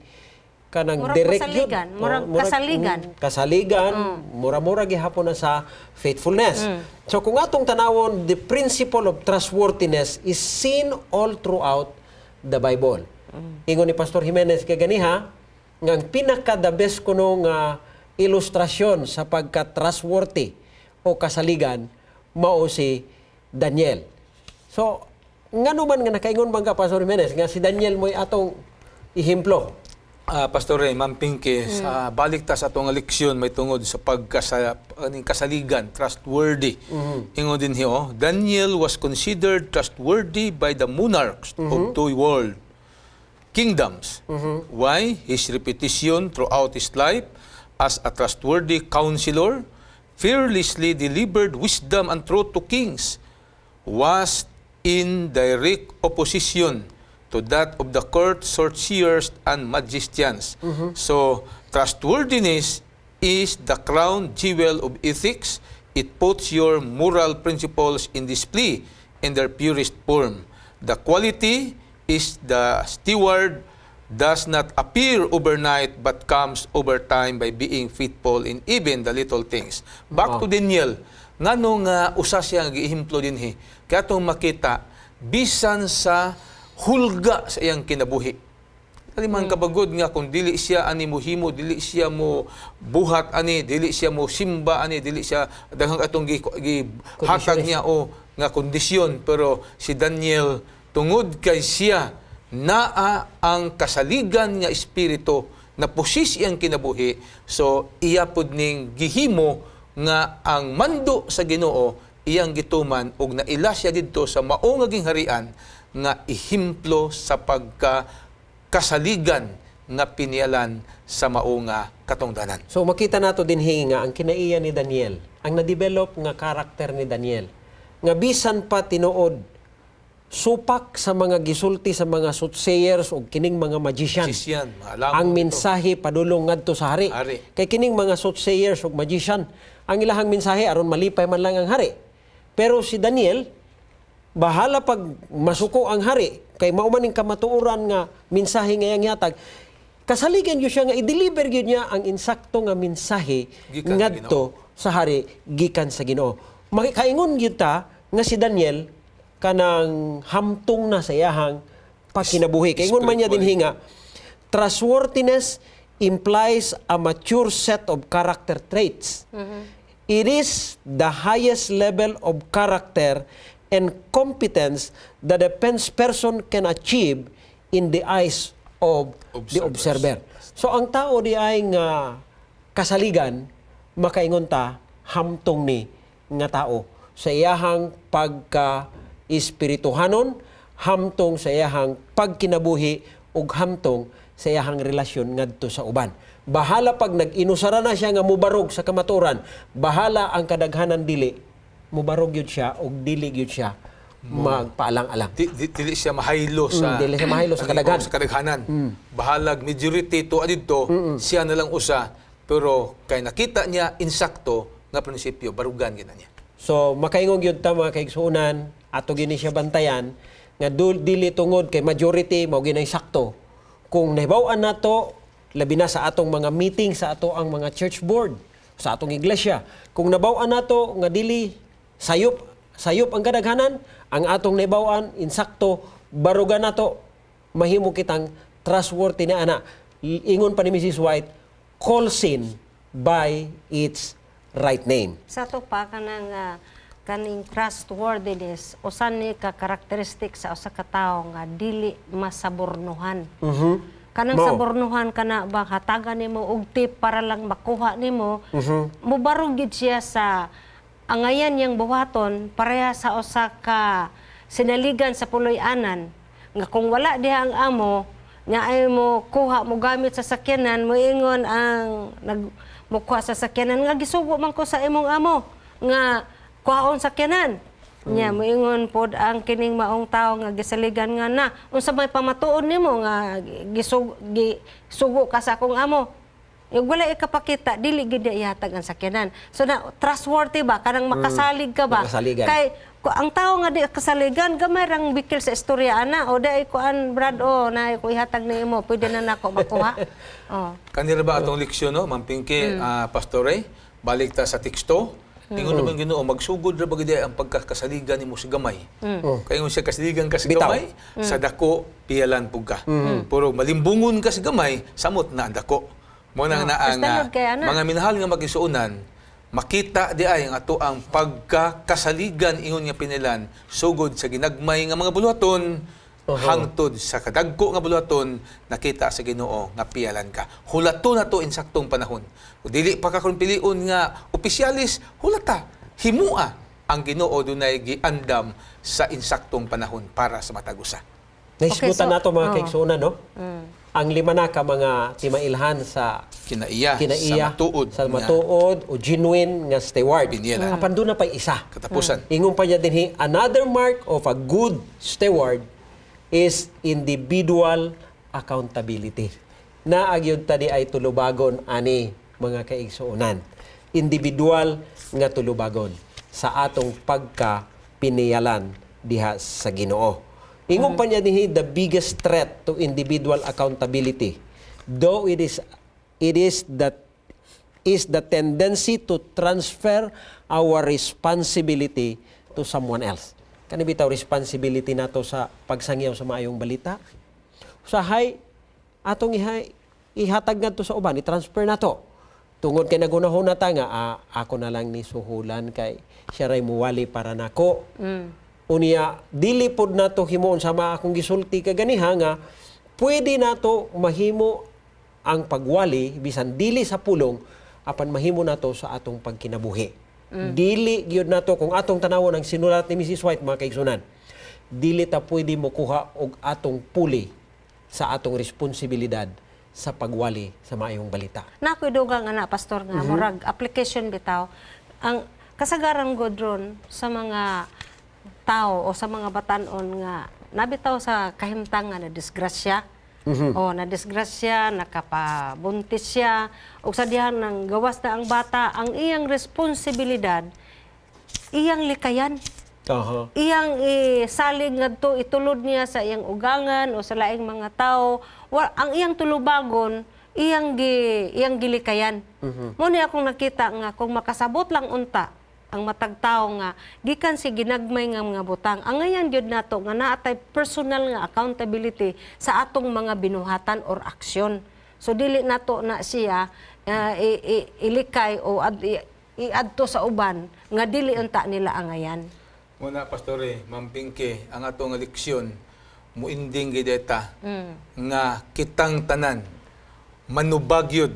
Kanang Murag direct yun. kasaligan, murag Oh, murag, kasaligan. Kasaligan, mura-mura gihapon na sa faithfulness. So kung atong tanawon, the principle of trustworthiness is seen all throughout the Bible. Ingon ni Pastor Jimenez kay ganiha, nga ang pinaka the best kuno nga ilustrasyon sa pagka-trustworthy o kasaligan mao si Daniel. So, ngano man nga nakaingon man ka, Pastor Jimenez, nga si Daniel mo'y atong ehemplo? Pastor Ray, Ma'am Pinky, sa balik ta sa atong leksyon may tungod sa pagkasa aning kasaligan, trustworthy. Ingon din hiyo, Daniel was considered trustworthy by the monarchs of the world kingdoms. Why? His reputation throughout his life as a trustworthy counselor fearlessly delivered wisdom and truth to kings was in direct opposition to that of the court sorcerers and magicians. So, trustworthiness is the crown jewel of ethics. It puts your moral principles in display in their purest form. The quality is the steward does not appear overnight but comes over time by being faithful in even the little things. Back to Daniel, ngano nga usa siya nga giehemplo dinhi. Kaya atong makita bisan sa hulga sa iyang kinabuhi. Kali man kabagod nga kung dili siya ani mohimo, dili siya mo buhat ani, dili siya mo simba ani, dili siya daghang atong gi hatag niya o nga kondisyon, pero si Daniel, tungod kay siya naa ang kasaligan nga espiritu na pusis iyang kinabuhi, so iya pud ning gihimo nga ang mando sa Ginoo iyang gituman ug naila siya didto sa mao nga gingharian nga ehemplo sa pagka kasaligan nga pinialan sa mao nga katungdanan. So makita nato dinhi nga ang kinaiya ni Daniel, ang na-develop nga karakter ni Daniel, nga bisan pa tinuod supak sa mga gisulti sa mga soothsayers o kining mga magician. Magician, maalam Ang ito. mensahe padulong ngadto sa hari. Hari. Kay kining mga soothsayers ug magician, ang ilahang mensahe aron malipay man lang ang hari. Pero si Daniel, bahala pag masuko ang hari kay mao man ning kamatuoran nga mensahe nga iyang gihatag. Kasaligan gyud siya nga i-deliver gyud niya ang insakto nga mensahe gikan sa ngadto sa hari gikan sa Ginoo. Makikaingon gyud ta nga si Daniel kanang hamtong na sa iyahang pagkinabuhi. Kay ingon man niya dinhi nga trustworthiness implies a mature set of character traits. It is the highest level of character and competence that a person can achieve in the eyes of the observers. observer. So ang tao di ay nga kasaligan, makaingon ta hamtong ni nga tao sa iyahang pagka espirituhanon, hamtong sa iyahang pagkinabuhi ug hamtong sa iyahang relasyon ngadto sa uban. Bahala pag nag-inusara na siya nga mubarog sa kamatuoran, bahala ang kadaghanan dili, mubarog yun siya ug dili gyud siya magpaalang-alang. Dili siya mahaylo sa Dili siya mahaylo sa kadaghan. Sa kadaghanan. Bahalag majority to didto, siya na lang usa, pero kay nakita niya insakto nga prinsipyo, barugan gina niya. So makaingon gyud ta, mga kaigsuonan, ato gini siya bantayan nga dili tungod kay majority mao ginay sakto. Kung nahibaw-an nato labi na sa atong mga meeting sa ato ang mga church board sa atong iglesia, kung nabaw-an nato nga dili sayop sayop ang kadaghanan, ang atong nahibaw-an insakto, barugan nato, mahimo kitang trustworthy na ana. Ingon pa ni Mrs. White, "Call sin by its right name." Sa ato pa kanang kaning trustworthiness, usa ni ka characteristic sa usa ka tawo nga dili masabornuhan. Kanang Mao. sabornuhan kana ba, hatagan nimo og tip para lang makuha nimo, mubarog gid siya sa angayan niyang buhaton, pareha sa usa ka sinaligan sa puloy-anan nga kung wala diha ang amo nga ay mo kuha, mo gamit sa sakyanan, moingon ang nag mukuha sa sakyanan nga gisugo man ko sa imong amo nga kuhaon sakyanan niya. Moingon pod ang kining maong tawo nga gisaligan nga na unsa may pamatuon nimo nga gisugo ka sa akong amo? Yung wala ikapakita, dili gid niya ihatag ang sakyanan. So na trustworthy ba kanang makasalig ka ba? Makasaligan. Kay Ang tao nga di kasaligan gamay rang bikil sa istorya ana o di kuan Brad, o na ko ihatag na imo, pwede na nako makuha. Oh. Kanila ba atong leksyon, no? Ma'am Pinky, Pastor Ray, balik ta sa teksto. Ingon naman Ginoo, magsugod ra ba gid ang pagkakasaligan nimo sa gamay. Kay ingon siya, kasaligan ka sa Bitaw. gamay, sa dako piyalan pug ka. Pero malimbungon ka sa gamay, samot na ang dako. Mo na na ang Basta Lord, kaya na. mga minahal nga magisuonan, makita di ay ang ato ang pagkakasaligan ingon nga pinilan sugod sa ginagmay nga mga buluhaton hangtod sa kadagko nga buluhaton, nakita sa Ginoo nga piyalan ka. Hulato na to insaktong panahon. Kung dili pa ka karon pilion nga opisyalis, hulata, himua ang Ginoo dunay giandam sa insaktong panahon para sa matag usa. Nahisgutan Okay, so- nato mga oh. kaigsuonan, no? Ang lima na ka mga timailhan sa Kinaiya, kinaiya, sa matuod sa nga matuod o genuine nga steward. Pinyela. Apan doon na pa'y isa. Katapusan. Ingon pa niya dinhi, another mark of a good steward is individual accountability. Naagyod ta di ay tulubagon ani mga kaigsuonan. Individual nga tulubagon sa atong pagka piniyalan diha sa Ginoo. Ingon pa niya dinhi, the biggest threat to individual accountability, though it is that is the tendency to transfer our responsibility to someone else. Kani bitaw responsibility nato sa pagsangyaw sa maayong balita. Usahay atong ihay ihatag ngadto sa uban, i-transfer nato. Tungod kay nagunahon ta nga ako na lang ni suhulan kay siya ray muwali para nako. Unya dili pod nato himuon sama akong gisulti kaganiha nga pwede nato mahimo ang pagwali bisan dili sa pulong apan mahimo nato sa atong pagkinabuhi. Dili gyud nato kung atong tanawon ang sinulat ni Mrs. White, mga kaigsunan. Dili ta pwede mokuha og atong puli sa atong responsibilidad sa pagwali sa maayong balita. Nakoy dugang ana, pastor, nga murag application bitaw ang kasagaran god ron sa mga tao o sa mga batanon nga nabitaw sa kahimtang nga na disgrasya. O na disgrasya, nakapabuntis siya ug sa diha nang gawas na ang bata, ang iyang responsibilidad iyang likayan, iyang isalig ngadto, itulod niya sa iyang ugangan o sa laing mga tao. Ang iyang tulubagon iyang gilikayan. Mo ni akong nakita nga kung makasabot lang unta ang matag tawo nga gikan si ginagmay nga mga butang, angayan gyud nato nga naatay personal nga accountability sa atong mga binuhatan or aksyon. So dili nato na siya ilikay o iadto sa uban nga dili unta nila angayan. Muna, Pastore, Ma'am Pinky, ang atong leksyon, muinding gideta nga kitang tanan manubagyod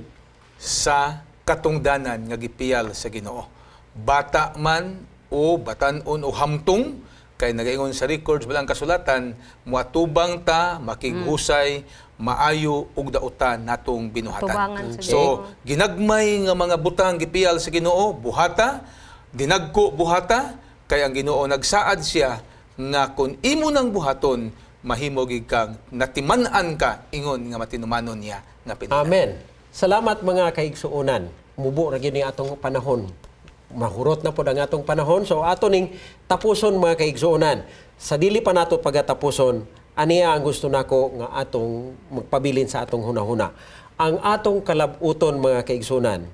sa katungdanan nga gipiyal sa Ginoo. Bata man o batan-on o hamtong, kay nagaingon sa records balang kasulatan, muatubang ta, makighusay, maayo ug dautan natong binuhatan. Tubangan sa So, ginagmay nga mga butang gipiyal sa Ginoo, buhata, dinagko buhata, kay ang Ginoo nagsaad siya nga kung imo nang buhaton, mahimo gid kang natiman-an ka ingon nga matinumanon niya nga pinili. Amen. Salamat mga kaigsuonan. Mubo ra gyud ni atong panahon. Mahurot na pod ang atong panahon. So ato ning tapuson, mga kaigsuonan. Sa dili pa nato pagatapuson, aniya ang gusto nako nga atong magpabilin sa atong hunahuna. Ang atong kalabuton, mga kaigsuonan,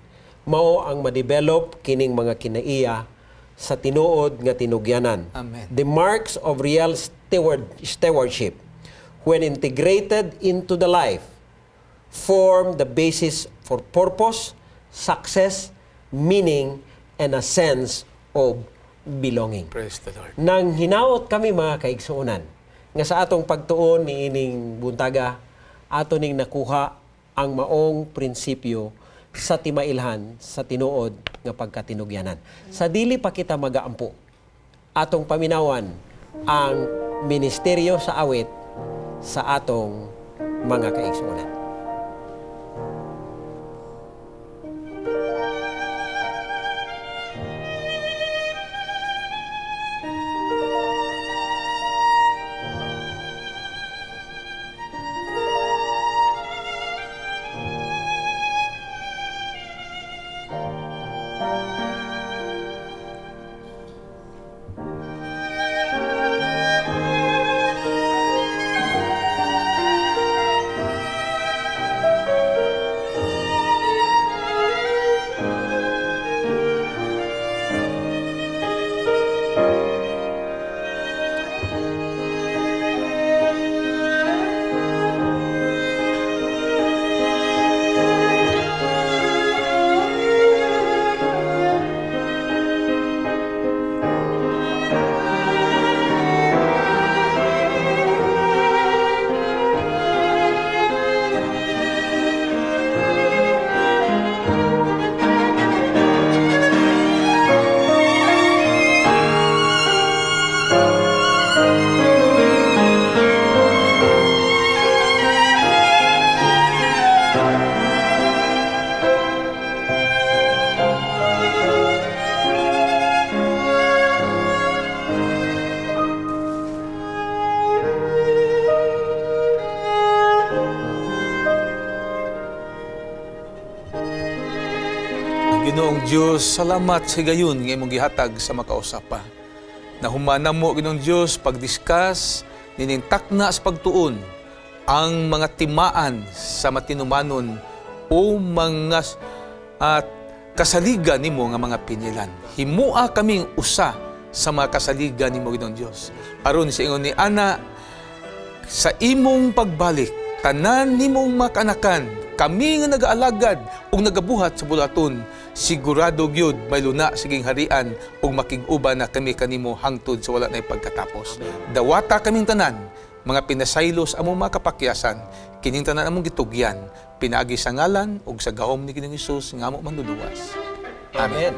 mao ang ma-develop kining mga kinaiya sa tinuod nga tinugyanan. Amen. The marks of real stewardship, when integrated into the life, form the basis for purpose, success, meaning, and a sense of belonging. Praise the Lord. Nang hinaot kami, mga kaigsuonan, nga sa atong pagtuon ni ining buntaga, ato ning nakuha ang maong prinsipyo sa timailhan sa tinuod nga pagkatinugyanan. Sa dili pa kita magaampo, atong paminawan ang ministeryo sa awit sa atong mga kaigsuonan. Ginoong Dios, salamat sa gayon nga imong gihatag sa makausapa. Nahuman namo, Ginoong Dios, pagdiscuss nining takna sa pagtuon ang mga timaan sa matinumanon o mga at kasaligan nimo nga mga pinyelan. Himua kaming usa sa mga kasaligan nimo, Ginoong Dios. Aron sa ingon ni Ana, sa imong pagbalik, tanan nimong makanakan, kami nga nagaalagad ug nagabuhat sa bulaton, sigurado gyud may luna sa gingharian ug makig-uban na kami kanimo hangtod sa wala nay pagkatapos. Dawata kaming tanan, mga pinasaylo sa among mga kapakyasan, kining tanan among gitugyan, pinaagi sa ngalan ug sa gahom ni Ginoong Hesus nga amo manluluwas. Amen.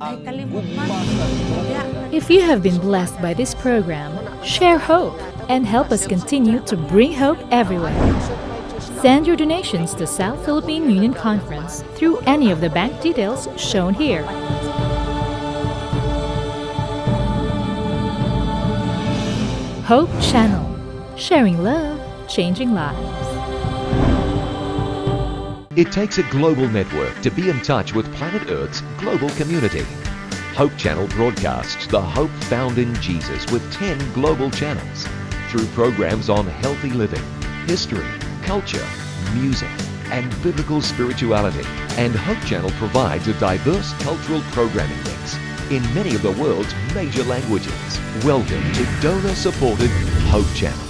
Ay, kalimot man. If you have been blessed by this program, share hope and help us continue to bring hope everywhere. Send your donations to South Philippine Union Conference through any of the bank details shown here. Hope Channel, sharing love, changing lives. It takes a global network to be in touch with planet Earth's global community. Hope Channel broadcasts the hope found in Jesus with 10 global channels through programs on healthy living, history, culture, music, and biblical spirituality. And Hope Channel provides a diverse cultural programming mix in many of the world's major languages. Welcome to donor supported Hope Channel.